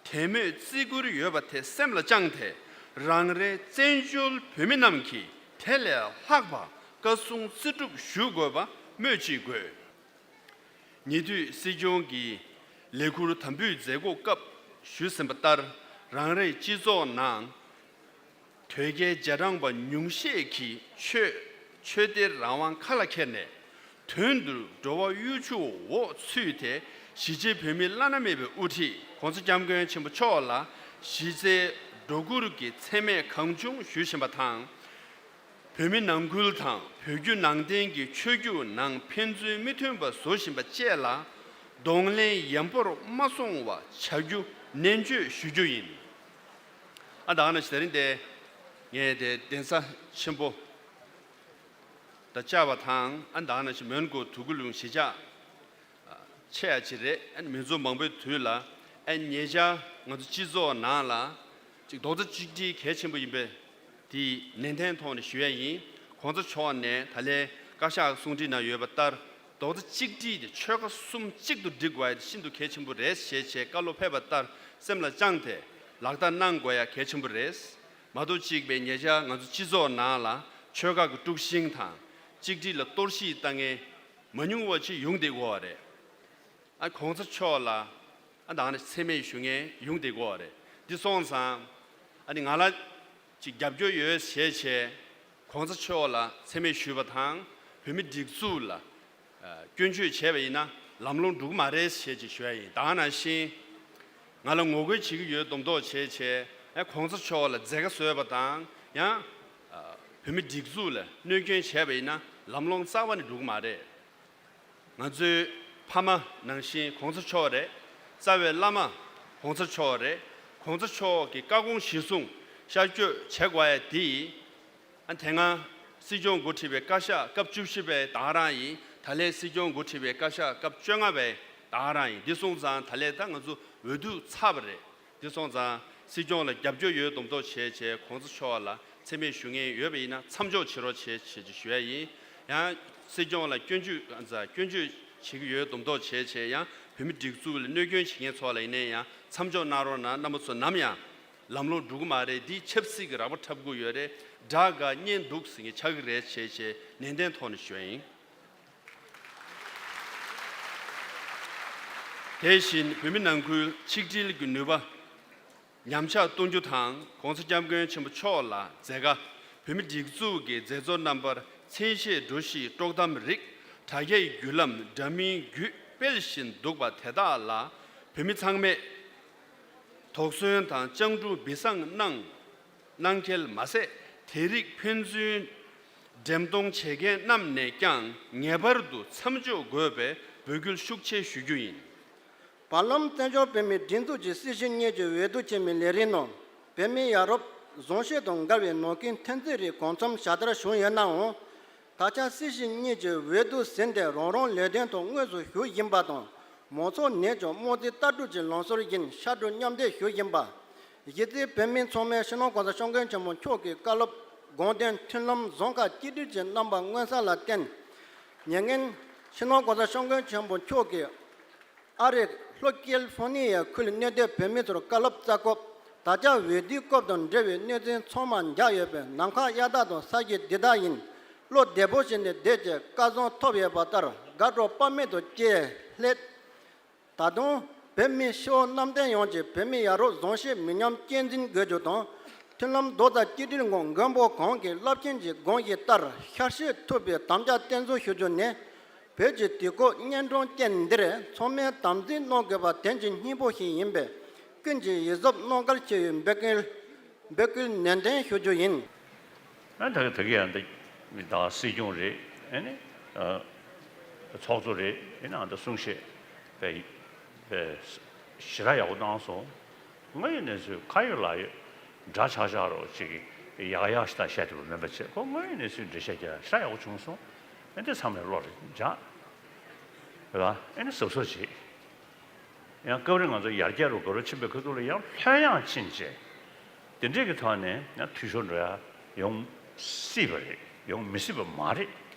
དད་མོས་བརྩི་བཀུར་ཡོད་པ་དེ་སེམས་ལ་བཅངས་ཏེ། རང་རེའི་བཙན་བྱོལ་བོད་མི་རྣམས་ཀྱིས་དེ་ལས་ལྷག་པ་བཀའ་གསུང་བརྩི་སྒྲུབ་ཞུ་དགོས་པ་སྨོས་ཅི་དགོས། ཉེ་དུས་སྲིད་སྐྱོང་གིས་ལས་འཁུར་དམ་འབུལ་མཛད་སྒོ་སྐབས་ཞུས་ཟིན་པ་ལྟར། རང་རེའི་སྤྱི་ཚོགས་ནང་དོལ་རྒྱལ་རྗེས་འབྲང་པ་ཉུང་ཤས་ཀྱིས་ཆོས་ཆོས་དད་རང་དབང་ཁ་ལ་འཁྱེར་ནས། དོན་དུ་འགྲོ་བ་གཡོ་ཇུས་འོག་ཚུད་དེ། གཞིས་བྱེས་བོད་མི་བླ་ན་མེད་པའི་དབུ་ཁྲིད་༸གོང་ས་༸སྐྱབས་མགོན་ཆེན་པོ་མཆོག་ལ་གཞི་རྩའི་སྒྲོ་སྐུར་གྱི་མཚན་སྨད་གང་བྱུང་ཞུ་བཞིན་པ་དང་། བོད་མི་ནང་ཁུལ་དང་བོད་བརྒྱུད་ནང་བསྟན་གྱི་ཆོས་བརྒྱུད་ནང་ཕན་ཚུན་མི་མཐུན་པ་བཟོ་བཞིན་པ་བཅས་ལ་གདོང་ལེན་ཡན་པོར་མ་སོང་བ་བྱ་རྒྱུ་ནན་བརྗོད་ཞུ་རྒྱུ་ཡིན། ཨ་ད་ག་ནང་བཞིན་དེ་རིང་འདི་ངས་དེ་གདན་ས་ཆེན་པོ་དང་བཅར་བ་དང་། ཨ་ད་ག་ནང་བཞིན་མོན་གྷོ་དུ་ཀུ་ལུང་གཞིས་ཆགས་ཆེ་ཡ་ཅིག་རེད། ཨ་ནི་མི་ཚོགས་མང་པོའི་དུས་ལ། ཨ་ཉེ་ཆར་ང་ཚོ་སྤྱི་ཚོགས་ནང་ལ་ཅིག་རྡོག་རྩ་གཅིག་སྒྲིལ་གལ་ཆེན་པོ་ཡིན་པས། དེ་ནན་ཏན་ཐོག་ནས་ཞུ་ཡ་ཡིན། ༸གོང་ས་མཆོག་ནས་ད་ལན་བཀའ་ཤག་གསུང་འཕྲིན་ནང་ཡོད་པ་ལྟར། རྡོག་རྩ་གཅིག་སྒྲིལ་དེ་ཆོལ་ཁ་གསུམ་གཅིག་ཏུ་སྒྲིལ་དགོས་ཡ་དེ་ཤིན་ཏུ་གལ་ཆེན་པོ་རེད་ཞེས་བྱས་བཀའ་སློབ་ཕེབས་པ་ལྟར་སེམས་ལ་བཅངས་ཏེ་ལག་བསྟར་གནང་དགོས་ཡ་གལ་ཆེན་པོ་རེད། མ་གཏོགས་གཅིག་པའི་ཉེ་ཆར་ང་ཚོ་སྤྱི་ཚོགས་ནང་ལ་ཆོལ་ཁ་གི་དཀྲུག་ཤིང་དང་གཅིག་སྒྲིལ་ལ་གཏོར་བཤིག་བཏང་མཁན་མ་ཉུང་བ་ཅིག་ཡོང་བསྡད་ཡོད་རེད། ཨ་༸གོང་ས་མཆོག་ལ་ཨ་ད་ནི་མཚན་སྨད་ཞུ་མཁན་ཡོང་བསྡད་ཡོད་རེད། འདི་སོང་ཙང་ཨ་ནི་ང་ལ་ཅིག་རྒྱབ་སྐྱོར་ཡོད་ཞེས་བྱས་༸གོང་ས་མཆོག་ལ་མཚན་སྨད་ཞུས་པ་དང་། བོད་མི་སྒྲིག་འཛུགས་ལ་ཨ་སྐྱོན་བརྗོད་བྱས་པ་ཡིན་ན་ལམ་ལྷོང་འགྲོ་གི་མ་རེད་ཞེས་ཅིག་ཞུ་ཡ་ཡིན། ད་ག་ནང་བཞིན་ང་ལ་ངོ་རྒོལ་བྱེད་ཀྱི་ཡོད་མདོག་མདོག་བྱས་བྱས་ཨ་༸གོང་ས་མཆོག་ལ་མཛད་དཀའ་བཟོས་པ་དང་། ཡང་ཨ་བོད་མི་སྒྲིག་འཛུགས་ལ་གནོད་སྐྱོན་བྱས་པ་ཡིན་ན་ལམ་ལྷོང་རྩ་བ་ནས་འགྲོ་གི་མ་རེད། ང་ཚོའི་ཕ་མ་ནང་བཞིན་༸གོང་ས་མཆོག་རེད། རྩ་བའི་བླ་མ་༸གོང་ས་མཆོག་རེད། ༸གོང་ས་མཆོག་གི་བཀའ་དགོངས་གཞིར་བཟུང་ཤར་བསྐྱོད་བྱེད་དགོས་ཡ་དེ་ཡིན། ཨ་དེ་སྔ་སྲིད་སྐྱོང་འགོ་ཁྲིད་པའི་བཀའ་ཤག་སྐབས་བཅུ་བཞི་པའི་ད་ག་རང་ཡིན། ད་ལན་སྲིད་སྐྱོང་འགོ་ཁྲིད་པའི་བཀའ་ཤག་སྐབས་བཅོ་ལྔ་པའི་ད་ག་རང་ཡིན། འདི་སོང་ཙང་ད་ལན་ད་ང་ཚོ་འོས་བསྡུ་ཚར་བ་རེད། འདི་སོང་ཙང་སྲིད་སྐྱོང་ལ་རྒྱབ་སྐྱོར་ཡོད་མདོག་མདོག་བྱས་བྱས་༸གོང་ས་མཆོག་ལ་མཚན་སྨད་ཞུ་མཁན་ཡོད་པ་ཡིན་ན་མཚམས་འཇོག་བྱེད་རོགས་བྱེད་ཞེས་ཞུ་ཡ་ཡིན། ཡང་སྲིད་སྐྱོང་ལ་སྐྱོན་བརྗོད་ཨ་སྐྱོན་བརྗོད་བྱེད་ཀྱི་ཡོད་མདོག་མདོག་བྱས་བྱས་ཡང་བོད་མི་སྒྲིག་འཛུགས་ལ་གནོད་སྐྱོན་བྱེད་མཁན་ཚོ་ལ་ཡིན་ན་ཡང་མཚམས་འཇོག་གནང་རོགས་གནང་། རྣམ་པ་ཚོ་ནམ་ཡང་ལམ་ལྷོང་འགྲོ་གི་མ་རེད། འདི་ཆབ་སྲིད་ཀྱི་རགས་པ་འཁྲབ་དགོས་ཡོད་རེད། དགྲ་དགའ་གཉེན་སྡུག་ཟེར་མཁན་ཆགས་ཀྱི་རེད་ཞེས་བྱས་ནན་ཏན་ཐོག་ནས་ཞུ་ཡ་ཡིན། དེ་བཞིན་བོད་མི་ནང་ཁུལ་ཆིག་སྒྲིལ་གྱི་ནུས་པ་ཉམས་ཆག་གཏོང་རྒྱུ་དང་། ༸གོང་ས་༸སྐྱབས་མགོན་ཆེན་པོ་མཆོག་ལ་མཛད་དཀའ། བོད་མི་སྒྲིག་འཛུགས་ཀྱི་མཛད་གཙོ་རྣམ་པར་མཚན་ཤས་འགྲོ་གཞི་དཀྲོག་གཏམ་རིགས། དྲ་རྒྱའི་བརྒྱུད་ལམ་འདྲ་མིན་བརྒྱུད་སྤེལ་བཞིན་འདུག་པ་དེ་དག་ལ་བོད་མི་ཚང་མས་དོགས་ཟོན་དང་སྤྱང་གྲུང་སྦྱིན་སྲེག་གནང་གནང་གལ་མ་ཟད། དེ་རིགས་ཕན་ཚུན་འགྲེམས་གཏོང་བྱེད་མཁན་རྣམས་ནས་ཀྱང་ངེས་པར་དུ་མཚམས་འཇོག་དགོས་པའི་འབོད་སྐུལ་ཤུགས་ཆེ་ཞུ་རྒྱུ་ཡིན། བར་ལམ་བཙན་བྱོལ་བོད་མིའི་སྒྲིག་འཛུགས་ཀྱི་སྲིད་བྱུས་གཉིས་ཀྱི་འོས་བསྡུ་ཆེན་མོའི་ལས་རིམ་ནང་བོད་མི་ཡ་རབས་གཞོན་སྐྱེས་དང་འགལ་བའི་ནང་ཁུལ་འཐེན་འཛིན་རིགས་གང་འཚམ་ཞལ་དར་བྱུང་ཡོད་ནའང་། ད་ཆ་སྲིད་བྱུས་གཉིས་ཀྱི་འོས་བསྡུ་ཟིན་ཏེ་རང་རང་ལས་དོན་ཐོག་དངོས་སུ་ཞུགས་བཞིན་པ་དང་། མང་ཚོགས་ནས་ཀྱང་དམངས་གཙོའི་ལྟ་གྲུབ་ཀྱི་ལམ་སྲོལ་བཞིན་ཕྱར་གྲུ་མཉམ་འདེགས་ཞུ་བཞིན་པ། གཞི་རྩའི་བོད་མི་ཚང་མས་སྤྱི་ནོར་༸གོང་ས་༸སྐྱབས་མགོན་ཆེན་པོ་མཆོག་གི་བཀའ་སློབ་དགོངས་དོན་མཐུན་ལམ་བཟང་ཁ་གཅིག་སྒྲིལ་གྱི་རྣམ་པ་མངོན་གསལ་ལ་བརྟེན། ཉེ་སྔོན་སྤྱི་ནོར་༸གོང་ས་༸སྐྱབས་མགོན་ཆེན་པོ་མཆོག་གིས་ཨ་རིའི་ལྷོ་ཀེ་ལི་ཧྥོ་ནི་ཡའི་ཁུལ་གནས་སྡོད་བོད་མི་ཚོར་བཀའ་སློབ་སྩལ་སྐབས། ད་ཆ་འོས་བསྡུའི་སྐབས་དང་འབྲེལ་བའི་གནས་ཚུལ་ཚང་མ་མཇལ་ཡོད་པས། ནམ་མཁའ་གཡའ་དག་དང་ས་གཞི་འདི་དག་ཡིན། བློ་བདེ་པོ་བྱས་ནས་བསྡད་ཀྱི་སྐལ་བཟང་ཐོབ་ཡོད་པ་ལྟར་དགའ་སྤྲོ་དཔག་མེད་དུ་སྐྱེས་སླད། ད་དུང་བོད་མི་སྤྱི་བོ་གནམ་བསྟན་ཡོངས་ཀྱིས་བོད་མི་ཡ་རབས་གཞོན་སྐྱེས་མི་ཉམས་སྐྱེད་འཛིན་དགོས་རྒྱུ་དང་། མཐུན་ལམ་རྡོག་རྩ་གཅིག་སྒྲིལ་ངང་མགོན་པོ་གང་གི་རླབས་ཆེན་གྱི་དགོངས་གཞི་ལྟར་ཤར་གཤེགས་ཐུབ་པའི་དམ་བཅའ་བརྟན་སྲུང་ཞུ་རྒྱུ་ནི། བོད་ཀྱི་དུས་འཁོར་གཉན་འཕྲང་ཅན་འདིར་ཚང་མས་དམ་འཛིན་གནང་དགོས་པ་དོན་གྱི་སྙིང་པོ་ཞིག་ཡིན་པས། ཀུན་གྱིས་ཡིད་གཟབ་གནང་གལ་ཆེ་བའི་འབོད་སྐུལ་འབོད་སྐུལ་ནན་ཏན་ཞུ་རྒྱུ་ཡིན། ཨ་ད་ག་ད་ག་ཡང་འདི་ད་སྲིད་སྐྱོང་རེད། ཨ་ནི་ཨ་ཚོགས་གཙོ་རེད། ཨ་ནི་ཨ་ད་གསུང་བཤད་པའི་པའི་ཞེ་དྲག་ཡག་པོ་གནང་སོང་། དངོས་ཡོད་གནས་ཚུལ་ཁ་ཡོད་ལག་ཡོད་འདྲ་ཆགས་ཆགས་རོགས་ཅིག་ཡག་ཡག་ཞིག་ད་བཤད་ཐུབ་པ་མིན་པ་བྱས། ཁོ་དངོས་ཡོད་གནས་ཚུལ་འགྲེལ་བཤད་རྒྱག་ཞེ་དྲག་ཡག་པོ་བྱུང་སོང་། ཨ་འདི་ཚང་མས་བློ་ལ་འཇགས་རེད་བ། ཨ་ནི་གཟབ་གཟབ་བྱེད། ཡང་སྐབས་རེ་ང་ཚོ་ཡར་རྒྱས་རུ་འགྲོ་རུ་ཕྱིན་པའི་ཁ་ཐུག་ལ་ཡང་ལྷོད་ཡངས་ཕྱིན་བྱས། དེ་འདྲས་ཀྱི་ཐོག་ནས་ཡང་འཐུས་ཤོར་འགྲོ་ཡ་ཡོང་སྲིད་པ་རེད། ཡོང་མི་སྲིད་པ་མ་རེད།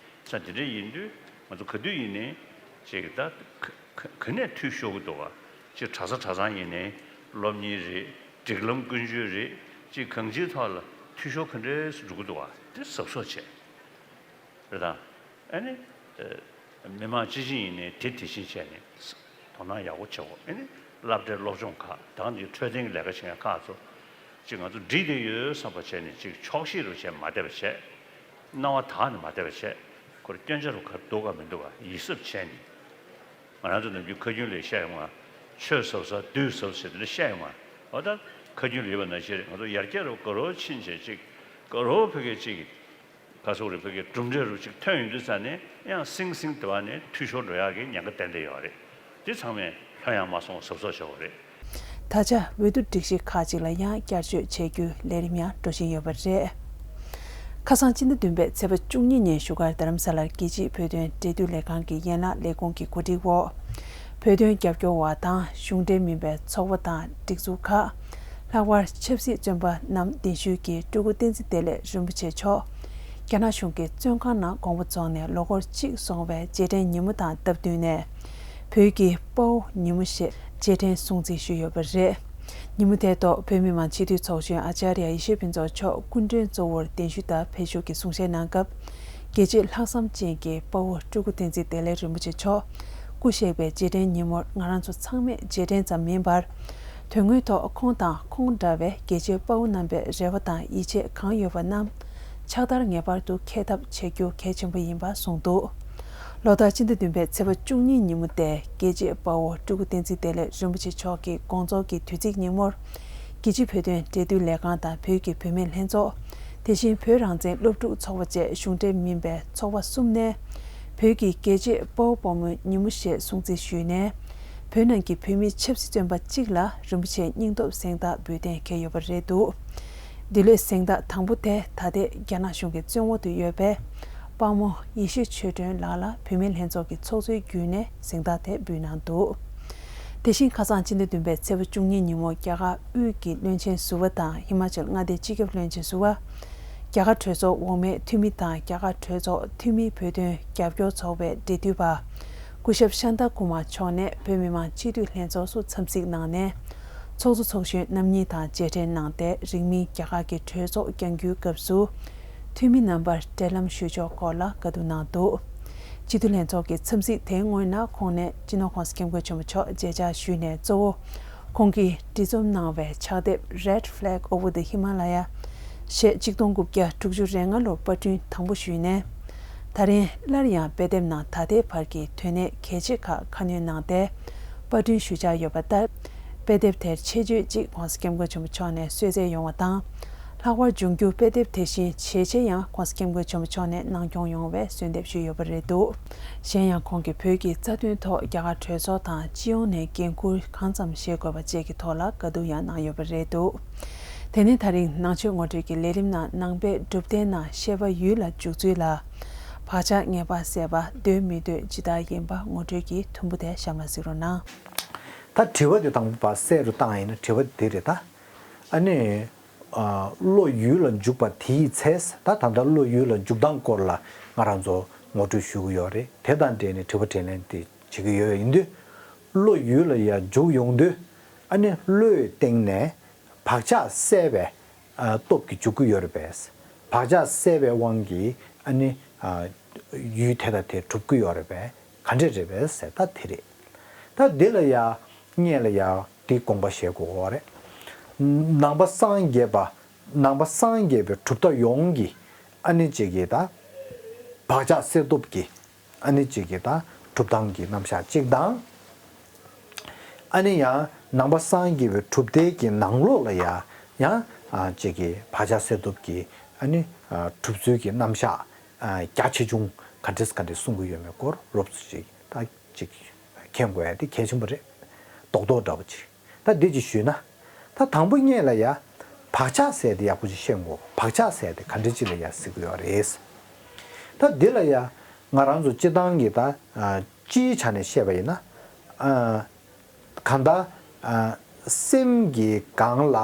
ས་དེ་འདྲས་ཡིན་དུས་ང་ཚོ་ག་དུས་ཡིན་ནའི་ཅིག་ད་ག་ག་ག་ནས་འཐུས་ཤོར་གི་འདུག་ག་ཅིག་གྲྭ་ས་གྲྭ་ཚང་ཡིན་ནའི་སློབ་གཉེར་རེད། སྒྲིག་ལམ་ཀུན་སྤྱོད་རེད། ཅིག་གང་ཅིའི་ཐོག་ལ་འཐུས་ཤོར་ག་འདྲས་སུ་འགྲོ་གི་འདུག་བ་དེ་གཟབ་གཟབ་བྱས། རེད་དང་། ཨ་ནི། ཨ། མི་མང་སྤྱི་བྱིངས་ཡིན་ནའི་དེ་དེ་བཞིན་བྱས་ནས་དོ་སྣང་ཡག་པོ་བྱེད་དགོས། ཨ་ནི་སློབ་གྲྭའི་སློབ་སྦྱོང་ཁག་དང་དེ་འཕྲོད་བསྟེན་གྱི་ལས་ཀ་བྱེད་མཁན་ཁག་ཚོ་ཅིག་ང་ཚོ་འགྲིག་བསྡད་ཡོད་བསམ་པ་བྱས་ནས་ཅིག་ཆོག་ཤེས་རུ་བྱས་མ་བསྡད་པ་བྱས། སྣང་བ་དག་ནས་མ་བསྡད་པ་བྱས། ཁོ་རང་སྐྱོན་ཆ་རུ་ག་རེ་འདུག་ག་མི་འདུག་ག་ཡིད་གཟབ་བྱས་ནས། ང་རང་ཚོ་ནམ་རྒྱུན་ཁ་རྒྱུན་ལས་བཤད་ཡོང་ང་། ཆོས་ཟབ་ཟབ་བདུད་ཟབ་ཟབ་ཟེར་དེ་འདྲ་བཤད་ཡོང་ང་། འོ་ད་ཁ་རྒྱུན་ལས་ཡོད་པ་ནང་བཞིན་རེད། ང་ཚོ་ཡར་རྒྱས་རུ་དགའ་རོགས་ཕྱིན་བྱས་ཅིག་དགའ་རོགས་ཕ་གི་ཅིག་ག་སོག་རེད། ཕ་གི་གྲུབ་འབྲས་རུ་ཅིག་ཐོན་ཡོང་དུས་ཙ་ནས་ཡང་སིང་སིང་དེ་བ་ནས་འཐུས་ཤོར་འགྲོ་ཡག་གི་ཉེན་ཁ་ཏན་ཏན་ཡོད་རེད། དེ་ཚང་མས་ལྷོད་ཡངས་མ་སོང་གཟབ་གཟབ་བྱེད་དགོས་རེད། ད་ཆ་འོས་བསྡུ་སྒྲིག་གཞི་ཁག་ཅིག་ལ་ཡང་བསྐྱར་བཅོས་བྱེད་རྒྱུའི་ལས་རིམ་ཡང་འགྲོ་བཞིན་ཡོད་པ་རེད། ཁ་སང་སྤྱི་ཟླ་བདུན་པའི་ཚེས་པ་བཅུ་གཉིས་ཉིན་བཞུགས་སྒར་རྡ་རམ་ས་ལར་རྒྱལ་སྤྱིའི་བོད་དོན་འབྲེལ་མཐུད་ལས་ཁང་གི་ཡན་ལག་ལས་ཁུངས་ཀྱི་གོ་སྒྲིག་འོག་བོད་དོན་རྒྱབ་སྐྱོར་བ་དང་གཞུང་འབྲེལ་མིན་པའི་ཚོགས་པ་དང་སྒྲིག་འཛུགས་ཁག་ལྷག་པར་ཆབ་སྲིད་བཙོན་པ་རྣམས་གདན་ཞུས་ཀྱིས་སྤྲུལ་སྐུ་བསྟན་འཛིན་བདེ་ལེགས་རིན་པོ་ཆེ་མཆོག་རྒྱ་ནག་གཞུང་གི་བཙོན་ཁང་ནང་དགོངས་པ་རྫོགས་ནས་ལོ་འཁོར་གཅིག་སོང་བའི་རྗེས་དྲན་ཉིན་མོ་དང་སྟབས་བསྟུན་ནས། བོད་ཀྱི་དཔའ་བོ་ཉིན་མོ་ཞེས་རྗེས་དྲན་སྲུང་བརྩི་ཞུས་ཡོད་པ་རེད། ཉིན་མོ་དེའི་ཐོག་བོད་མི་མང་སྤྱི་འཐུས་ཚོགས་གཞོན་ཨ་ཅཱརྱ་ཡེ་ཤེས་ཕུན་ཚོགས་མཆོག་སྐུ་མགྲོན་གཙོ་བོར་གདན་ཞུ་དང་ཕེབས་བཞུགས་ཀྱི་གསུང་བཤད་གནང་སྐབས། རྒྱལ་གཅེས་ལྷག་བསམ་ཅན་གྱི་དཔའ་བོ་སྤྲུལ་སྐུ་བསྟན་འཛིན་བདེ་ལེགས་རིན་པོ་ཆེ་མཆོག་སྐུ་གཤེགས་པའི་རྗེས་དྲན་ཉིན་མོར་ང་རང་ཚོ་ཚང་མས་རྗེས་དྲན་ཙམ་མིན་པར། དོན་དངོས་ཐོག་ཁོང་དང་ཁོང་འདྲ་བའི་རྒྱལ་གཅེས་དཔའ་བོ་རྣམ་པའི་རེ་བ་དང་ཡིད་ཆེས་གང་ཡོད་པ་རྣམས་ཕྱག་བསྟར་ངེས་པར་དུ་འཁྱེར་ཐབས་བྱེད་རྒྱུ་གལ་ཆེན་པོ་ཡིན་པ་གསུངས་འདུག་ལོ་ལྟར་སྤྱི་ཟླ་བདུན་པའི་ཚེས་པ་བཅུ་གཉིས་ཉིན་མོ་སྟེ། རྒྱལ་གཅེས་དཔའ་བོ་སྤྲུལ་སྐུ་བསྟན་འཛིན་བདེ་ལེགས་རིན་པོ་ཆེ་མཆོག་གི་དགོངས་རྫོགས་ཀྱི་དུས་ཚིགས་ཉིན་མོར། རྒྱལ་སྤྱིའི་བོད་དོན་འབྲེལ་མཐུད་ལས་ཁང་དང་བོད་ཀྱི་བུད་མེད་ལྷན་ཚོགས། དེ་བཞིན་བོད་རང་བཙན་སློབ་ཕྲུག་ཚོགས་པ་བཅས་གཞུང་འབྲེལ་མིན་པའི་ཚོགས་པ་གསུམ་ནས། བོད་ཀྱི་རྒྱལ་གཅེས་དཔའ་བོ་དཔའ་མོའི་ཉིན་མོ་ཞེས་སྲུང་བརྩི་ཞུས་ནས། བོད་ནང་གི་བོད་མི་ཆབ་སྲིད་བཙོན་པ་གཅིག་ལ་རིན་པོ་ཆེའི་སྙིང་སྟོབས་གཟེངས་རྟགས་འབུལ་གཏན་འཁེལ་ཡོད་པ་རེད་འདུག་འདི་ལོའི་གཟེངས་རྟགས་དང་པོ་དེ་ད་ལྟའི་རྒྱ་ནག་གཞུང་གི་བཙོན་འོག་ཏུ་ཡོད་པའི་དཔའ་མོ་ཡེ་ཤེས་ཆོས་སྒྲོན་ལགས་ལ་བུད་མེད་ལྷན་ཚོགས་ཀྱི་ཚོགས་གཙོའི་བརྒྱུད་ནས་གཟེངས་རྟགས་དེ་འབུལ་གནང་འདུག་དེ་བཞིན་ཁ་སང་སྤྱི་ཟླ་བདུན་པའི་ཚེས་པ་བཅུ་གཉིས་ཉིན་མོ་རྒྱ་གར་དབུས་ཀྱི་བློན་ཆེན་ཟུར་པ་དང་ཧི་མ་ཅལ་མངའ་སྡེའི་སྤྱི་ཁྱབ་བློན་ཆེན་ཟུར་པ། རྒྱ་གར་གྲོས་ཚོགས་འོག་མའི་འཐུས་མི་དང་རྒྱ་གར་གྲོས་ཚོགས་འཐུས་མིའི་བོད་དོན་རྒྱབ་སྐྱོར་ཚོགས་པའི་འབྲེལ་མཐུད་པ། སྐུ་ཞབས་ཤཱན་ཏཱ་ཀུ་མཱ་མཆོག་ནས་བོད་མི་མང་སྤྱི་འཐུས་ལྷན་ཚོགས་སུ་འཚམས་གཟིགས་གནང་ནས། ཚོགས་གཙོ་ཚོགས་གཞོན་རྣམ་གཉིས་དང་མཇལ་འཕྲད་གནང་སྟེ། རིང་མིན་རྒྱ་གར་གྱི་གྲོས་ཚོགས་བསྐྱང་རྒྱུའི་སྐབས་སུ། འཐུས་མི་རྣམ་པར་འབྲེལ་ལམ་ཞུ་ཕྱོགས་སྐོར་ལ་བཀའ་བསྡུར་གནང་འདུག་སྤྱི་འཐུས་ལྷན་ཚོགས་ཀྱི་འཚམས་གཟིགས་དེའི་སྔོན་ལ། ཁོང་ནས་སྤྱི་ནོར་༧གོང་ས་༧སྐྱབས་མགོན་ཆེན་པོ་མཆོག་མཇལ་བཅར་ཞུས་ནས། གཙོ་བོ་ཁོང་གིས་འབྲི་རྩོམ་གནང་བའི་ཕྱག་དེབ་Red Flag Over the Himalaya ཞེས་གཅིག་སྟོང་དགུ་བརྒྱ་དྲུག་ཅུ་རེ་ལྔ་ལོར་པར་སྐྲུན་དང་པོ་ཞུས་ནས། ད་རིང་སླར་ཡང་དཔེ་དེབ་ནང་ད་ལྟའི་བར་གྱི་དོན་གནད་གལ་ཆེ་ཁག་ཁ་སྣོན་གནང་སྟེ། པར་སྐྲུན་ཞུ་འཆར་ཡོད་པ་ལྟར། དཔེ་དེབ་དེར་ཆེད་བརྗོད་ཅིག་༧གོང་ས་༧སྐྱབས་མགོན་ཆེན་པོ་མཆོག་ནས་གསོལ་སྩལ་ཡོང་བ་དང་། ལྷག་པར་འབྱུང་འགྱུར་དཔེ་དེབ་དེ་བཞིན་ཇེ་ཆེ་ཡང་༧གོང་ས་༧སྐྱབས་མགོན་ཆེན་པོ་མཆོག་ནས་གནང་སྐྱོང་ཡོང་བའི་གསོལ་འདེབས་ཞུས་ཡོད་པ་རེད་འདུག་གཞན་ཡང་ཁོང་གིས་བོད་ཀྱི་རྩ་དོན་ཐོག་རྒྱ་གར་གྲོས་ཚོགས་དང་སྤྱི་ཡོངས་ནས་འགན་འཁུར་གང་ཙམ་བཞེས་དགོས་པ་བཅས་ཀྱི་ཐོག་ལ་བཀའ་བསྡུར་ཡང་གནང་ཡོད་པ་རེད་འདུག་དེ་ནས་ད་རིང་ནང་ཆོས་ངོ་སྤྲོད་ཀྱི་ལས་རིམ་ནང་ནང་པའི་སྒྲུབ་སྡེའི་ནང་བཤད་པ་ཡུལ་ལ་འཇུག་ཚུལ་ལ། བག་ཆགས་ངེས་པར་སད་པ་འདོད་མི་འདོད་ཇི་ལྟར་ཡིན་པ་ངོ་སྤྲོད་ཀྱི་ཐུང་པོ་དེ་གཤམ་ལ་གཟིགས་རོགས་གནང་། ད་དྲི་བ་དེ་དང་པོ་ཕར་གསལ་རུ་བཏང་ཡིན་ན་དྲི་བ་དེ་རེད་ད། ཨ་ནི། ཨ། བློ་ཡུལ་ལ་འཇུག་པ་དེའི་ཚེ། ད་ད་ལྟ་བློ་ཡུལ་ལ་འཇུག་སྟངས་སྐོར་ལ་ང་རང་ཚོ་ངོ་སྤྲོད་ཞུ་གི་ཡོད་རེད། དེ་དང་འབྲེལ་ནས་དྲི་བ་དྲིས་ལན་དེ་བྱེད་ཀྱི་ཡོད་ཡིན་དུས། བློ་ཡུལ་ལ་ཡར་འཇུག་ཡོང་དུས། ཨ་ནི་བློའི་སྟེང་ནས་བག་ཆགས་སད་པའི་ཨ། སྟོབས་ཀྱིས་འཇུག་གི་ཡོད་རེད་པས། བག་ཆགས་སད་པའི་དབང་གིས་ཨ་ནི། ཨ། ཡུལ་དེ་དང་དེ་གྲུབ་ཀྱི་ཡོད་རེད་པས། ག་འདྲས་རེད་པས་ཟེར་ད་དེ་རེད། ད་འདི་ལ་ཡ། སྔོན་ལ་ཡ་འདི་དགོངས་པ་བཞེས་དགོས་རེད། ནང་པ་སངས་རྒྱས་པ། ནང་པ་སངས་རྒྱས་པའི་གྲུབ་མཐའ་ཡོངས་ཀྱི་ཨ་ནི་གཅིག་གི་ད། བག་ཆགས་སད་སྟོབས་ཀྱི་ཨ་ནི་གཅིག་གི་ད་གྲུབ་སྟངས་ཀྱི་རྣམ་གཞག་གཅིག་དང་། ཨ་ནི་ཡང་ནང་པ་སངས་རྒྱས་པའི་གྲུབ་མཐའི་གི་ནང་ལོགས་ལ་ཡ་ཡང་ཨ་གཅིག་གི་བག་ཆགས་སད་སྟོབས་ཀྱི་ཨ་ནི་ཨ་གྲུབ་ཚུལ་གྱི་རྣམ་གཞག་ཨ་རྒྱ་ཆེ་ཆུང་ག་འདྲས་ག་འདྲས་གསུང་གི་ཡོད་མེད་སྐོར་རོབ་ཙམ་ཅིག་ད་ཅིག་མཁྱེན་དགོས་ཡ་དེ་གལ་ཆེན་པོ་རེད། རྡོག་རྡོག་འདྲ་བོ་ཅིག་ད་འདི་ཅིག་ཞུས་ན། ད་དང་པོ་སྔོན་ལ་ཡ། བག་ཆགས་ཟེར་དེ་ཡག་པོ་ཅིག་ཤེས་དགོས། བག་ཆགས་ཟེར་དེ་ག་འདྲ་ཅིག་ལ་ཡ་ཟེར་གི་ཡོད་རེད། ད་འདི་ལ་ཡ། ང་རང་ཚོ་སྤྱི་བཏང་གི་ད། ཨ། སྤྱིའི་ཆ་ནས་བཤད་པ་ཡིན་ན། ཨ། གང་ལྟར། ཨ། སེམས་ཀྱི་སྒང་ལ།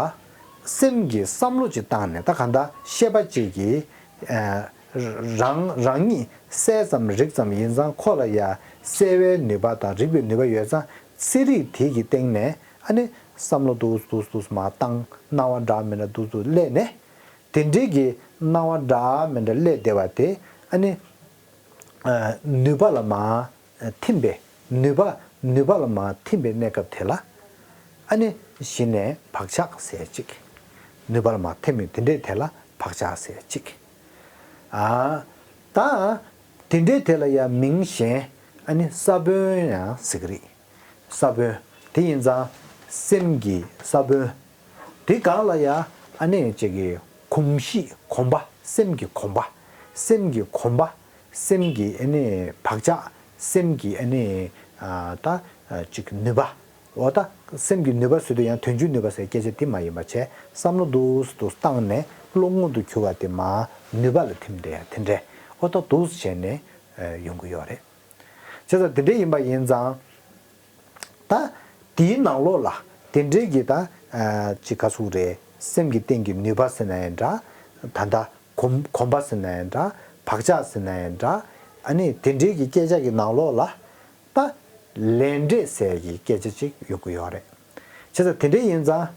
སེམས་ཀྱི་བསམ་བློ་ཅིག་བཏང་ནས། ད་གང་ལྟར་ཤེས་པ་ཅིག་གིས། ཨ། རང་རང་ཉིད་གསལ་ཙམ་རིག་ཙམ་ཡིན་ཙང་། ཁོ་ལ་ཡ་གསལ་བའི་ནུས་པ་དང་རིག་པའི་ནུས་པ་ཡོད་ཙང་ ཚན་རིག་དེ་གི་སྟེང་ནས་ཨ་ནི་བསམ་བློ་འདུག་འདུག་འདུག་མར་བཏང་། སྣང་བ་འདྲ་མི་འདྲ་འདུག་འདུག་སླེབས་ནས། དེ་འདྲའི་གི་སྣང་བ་འདྲ་མི་འདྲ་སླེབས་བསྡད་པ་དེ་ཨ་ནི་ནུས་པ་ལ་མར་ཐིམ་པའི་ནུས་པ་ནུས་པ་ལ་མར་ཐིམ་པའི་གནས་སྐབས་དེ་ལ་ཨ་ནི་གཞི་ནས་བག་ཆགས་ཟེར་ཅིག་ནུས་པ་ལ་མར་ཐིམ་པའི་དེ་འདྲའི་དེ་ལ་བག་ཆགས་ཟེར་ཅིག་ཨ། ད་དེ་འདྲའི་དེ་ལ་ཡང་མིང་གཞན་ཨ་ནི་ས་བོན་ཡང་ཟེར་གི་རེད། ས་བོན། དེ་ཡིན་ཙང་སེམས་ཀྱི་ས་བོན། དེ་སྒང་ལ་ཡང་ཨ་ནི་ཅིག་གི་གོམས་གཤིས་གོམས་པ། སེམས་ཀྱི་གོམས་པ། སེམས་ཀྱི་གོམས་པ། སེམས་ཀྱི་ཨ་ནི་བག་ཆགས། སེམས་ཀྱི་ཨ་ནི་ཨ་ད་ཅིག་ནུས་པ། འོ་ད་སེམས་ཀྱི་ནུས་པ་ཟེར་དུས་ཡང་དོན་བྱེད་ནུས་པ་ཟེར་སྐད་ཆ་དེ་མ་ཡིན་པ་བྱས། བསམ་བློ་འདུག་སེ་འདུག་སེ་བཏང་ནས་བློ་མངོན་དུ་གྱུར་པ་དེ་མར་ནུས་པ་ལ་ཐིམ་བསྡད་ཡ་དེ་འདྲས། འོ་ད་འདུག་སེ་བྱས་ནས་ཡོང་གི་ཡོད་རེད། བྱས་ཙང་དེ་འདྲས་ཡིན་པ་ཡིན་ཙང་། ད་དེའི་ནང་ལོགས་ལ་དེ་འདྲས་ཀྱི་ད་ཅི་ག་ཟེར་རེད། སེམས་ཀྱི་སྟེང་གི་ནུས་པ་ཟེར་ན་ཡང་འདྲ། ད་ལྟ་གོམས་གོམས་པ་ཟེར་ན་ཡང་འདྲ། བག་ཆགས་ཟེར་ན་ཡང་འདྲ། ཨ་ནི་དེ་འདྲའི་གི་སྐད་ཆ་གི་ནང་ལོགས་ལ་ད་ལས་འབྲས་ཟེར་གྱི་སྐད་ཆ་ཅིག་ཡོང་གི་ཡོད་རེད། བྱས་ཙང་དེ་འདྲ་ཡིན་ཙང་།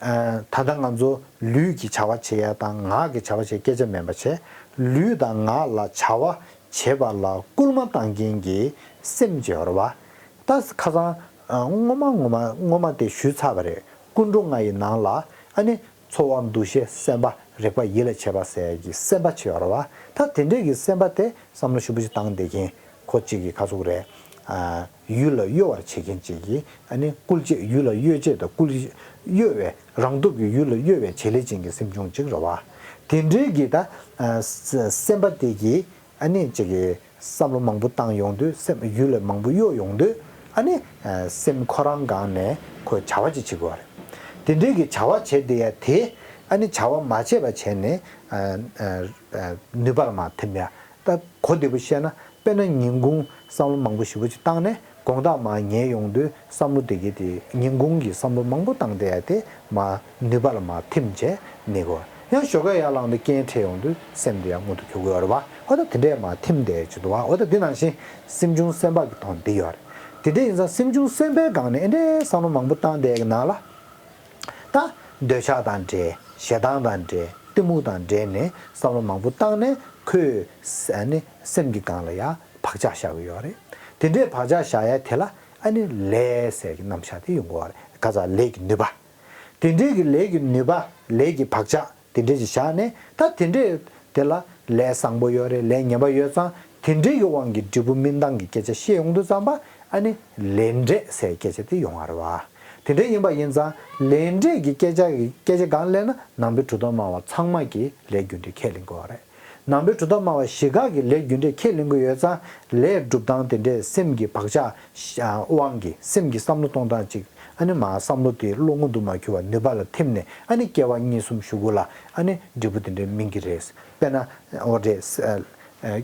ཨ་ད་ལྟ་ང་ཚོ་ལུས་ཀྱི་བྱ་བ་བྱེད་ཡ་དང་ངག་གི་བྱ་བ་བྱེད་སྐད་ཆ་མིན་པ་བྱས། ལུས་དང་ངག་ལ་བྱ་བ་བྱེད་པ་ལ་སྐུལ་མ་བཏང་མཁན་གྱི་སེམས་ཅིག་ཡོད་རེད་བ། ད་ཁ་སང་ཨ་སྔོན་མ་སྔོན་མ་སྔོན་མ་དེ་ཞུས་ཚར་བ་རེད། ཀུན་འགྲོ་ལྔ་ཡི་ནང་ལ་ཨ་ནི་ཚོར་བ་འདུ་ཤེས་སེམས་པ་རེག་པ་ཡིད་ལ་བྱེད་པ་ཟེར་གྱི་སེམས་པ་ཅིག་ཡོད་རེད་བ། ད་དེ་འདྲས་ཀྱི་སེམས་པ་དེ་བསམ་བློ་ཞིབ་པོ་ཞིག་བཏང་བསྡད་མཁན་ཁོ་གཅིག་གི་ག་ཟེར་རེད། ཨ་ཡུལ་ལ་གཡོ་བར་བྱེད་མཁན་གཅིག་གི་ཨ་ནི་སྐུལ་བྱེད། ཡུལ་ལ་གཡོ་བྱེད་དང་སྐུལ་གཡོ་བའི་རང་སྟོབས་ཀྱིས་ཡུལ་ལ་གཡོ་བའི་བྱེད་ལས་ཅན་གྱི་སེམས་བྱུང་གཅིག་རེད་བ། དེ་འདྲའི་གི་ད་ཨ་སེམས་པ་དེ་གིས་ཨ་ནི་གཅིག་གི་བསམ་བློ་མང་པོ་བཏང་ཡོང་དུས། སེམས་ཡུལ་ལ་མང་པོ་གཡོ་ཡོང་དུས། ཨ་ནི་ཨ་སེམས་ཁོ་རང་སྒང་ནས་ཁོས་བྱ་བ་ཅིག་བྱེད་དགོས་པ་རེད། དེ་འདྲའི་གི་བྱ་བ་བྱེད་བསྡད་ཡ་དེ་ཨ་ནི་བྱ་བ་མ་བྱས་པ་བྱས་ནས་ཨ་ཨ་ཨ་ནུས་པ་ལ་མར་ཐིམ་ཡ། ད་གོ་བདེ་པོ་བཤད་ན། དཔེར་ན་ཉིན་གུང་བསམ་བློ་མང་པོ་ཞེ་པོ་ཅིག་བཏང་ནས་དགོང་དག་མར་ཉལ་ཡོང་དུས་བསམ་བློ་དེ་གའི་དེ་ཉིན་གུང་གི་བསམ་བློ་མང་པོ་བཏང་བསྡད་ཡ་དེ་མར་ནུས་པ་ལ་མར་ཐིམ་བྱས་ནས་གོ། ཡང་ཞོགས་ཀས་ཡར་ལངས་དུས་རྐྱེན་འཕྲད་ཡོང་དུས་སེམས་དེ་ཡང་མངོན་དུ་གྱུར་གྱི་ཡོད་རེད་བ། འོ་ད་དེ་འདྲས་མར་ཐིམ་བསྡད་ཡ་ཅིག་འདུག་བ། འོ་ད་དེ་ནང་བཞིན་སེམས་བྱུང་སེམས་པ་གི་དོན་འདི་ཡོད་རེད། དེ་འདྲས་ཡིན་ཙང་སེམས་བྱུང་སེམས་པའི་སྒང་ནས་ཨེ་འདྲས་བསམ་བློ་མང་པོ་བཏང་བསྡད་ཡ་གི་ནང་ལ། ད་འདོད་ཆགས་དང་འདྲེས། ཞེ་སྡང་དང་འདྲེས། གཏི་མུག་དང་འདྲེས་ནས་བསམ་བློ་མང་པོ་བཏང་ནས་ཁོས་ཨ་ནི་སེམས་ཀྱི་སྒང་ལ་ཡང་བག་ཆགས་བཞག་གི་ཡོད་རེད། དེ་འདྲའི་བག་ཆགས་བཞག་ཡ་དེ་ལ་ཨ་ནི་ལས་ཟེར་གྱི་རྣམ་གཞག་དེ་ཡོང་གི་ཡོད་རེད། ག་ཚ་ལས་ཀྱི་ནུས་པ། དེ་འདྲའི་གི་ལས་ཀྱི་ནུས་པ། ལས་ཀྱི་བག་ཆགས་དེ་འདྲའི་ཅིག་བཞག་ནས། ད་དེ་འདྲའི་དེ་ལ་ལས་བཟང་པོ་ཡོད་རེད། ལས་ངན་པ་ཡོད་ཙང་། དེ་འདྲའི་གི་དབང་གིས་འབྲས་བུ་སྨིན་སྟངས་ཀྱི་སྐད་ཆ་བཤད་ཡོང་དུས་ཙམ་པ། ཨ་ནི་ལས་འབྲས་ཟེར་སྐད་ཆ་དེ་ཡོང་བ་རེད་བ། དེ་འདྲ་ཡིན་པ་ཡིན་ཙང་ལས་འབྲས་ཀྱི་སྐད་ཆ་གི་སྐད་ཆ་གང་ལབ་ན། ནང་པའི་གྲུབ་མཐའ་སྨྲ་བ་ཚང་མ་གིས་ལས་རྒྱུ་འབྲས་ཁས་ལེན་དགོས་པ་རེད། ནང་པའི་གྲུབ་མཐའ་སྨྲ་བ་བཞི་ཀ་གིས་ལས་རྒྱུ་འབྲས་ཁས་ལེན་གྱི་ཡོད་ཙང་། ལས་སྒྲུབ་སྟངས་དེ་འདྲས་སེམས་ཀྱི་བག་ཆགས་དབང་གིས། སེམས་ཀྱི་བསམ་བློ་གཏོང་སྟངས་ཅིག་ཨ་ནི་མ་བསམ་བློ་དེ་བློ་མངོན་དུ་མ་གྱུར་བ་ནུས་པ་ལ་ཐིམ་ནས། ཨ་ནི་སྐྱེ་བ་གཉིས་གསུམ་གཞུག་གུ་ལ་ཨ་ནི་འབྲས་བུ་དེ་འདྲས་སྨིན་གྱི་རེད། དཔེར་ན། འོ་རེད།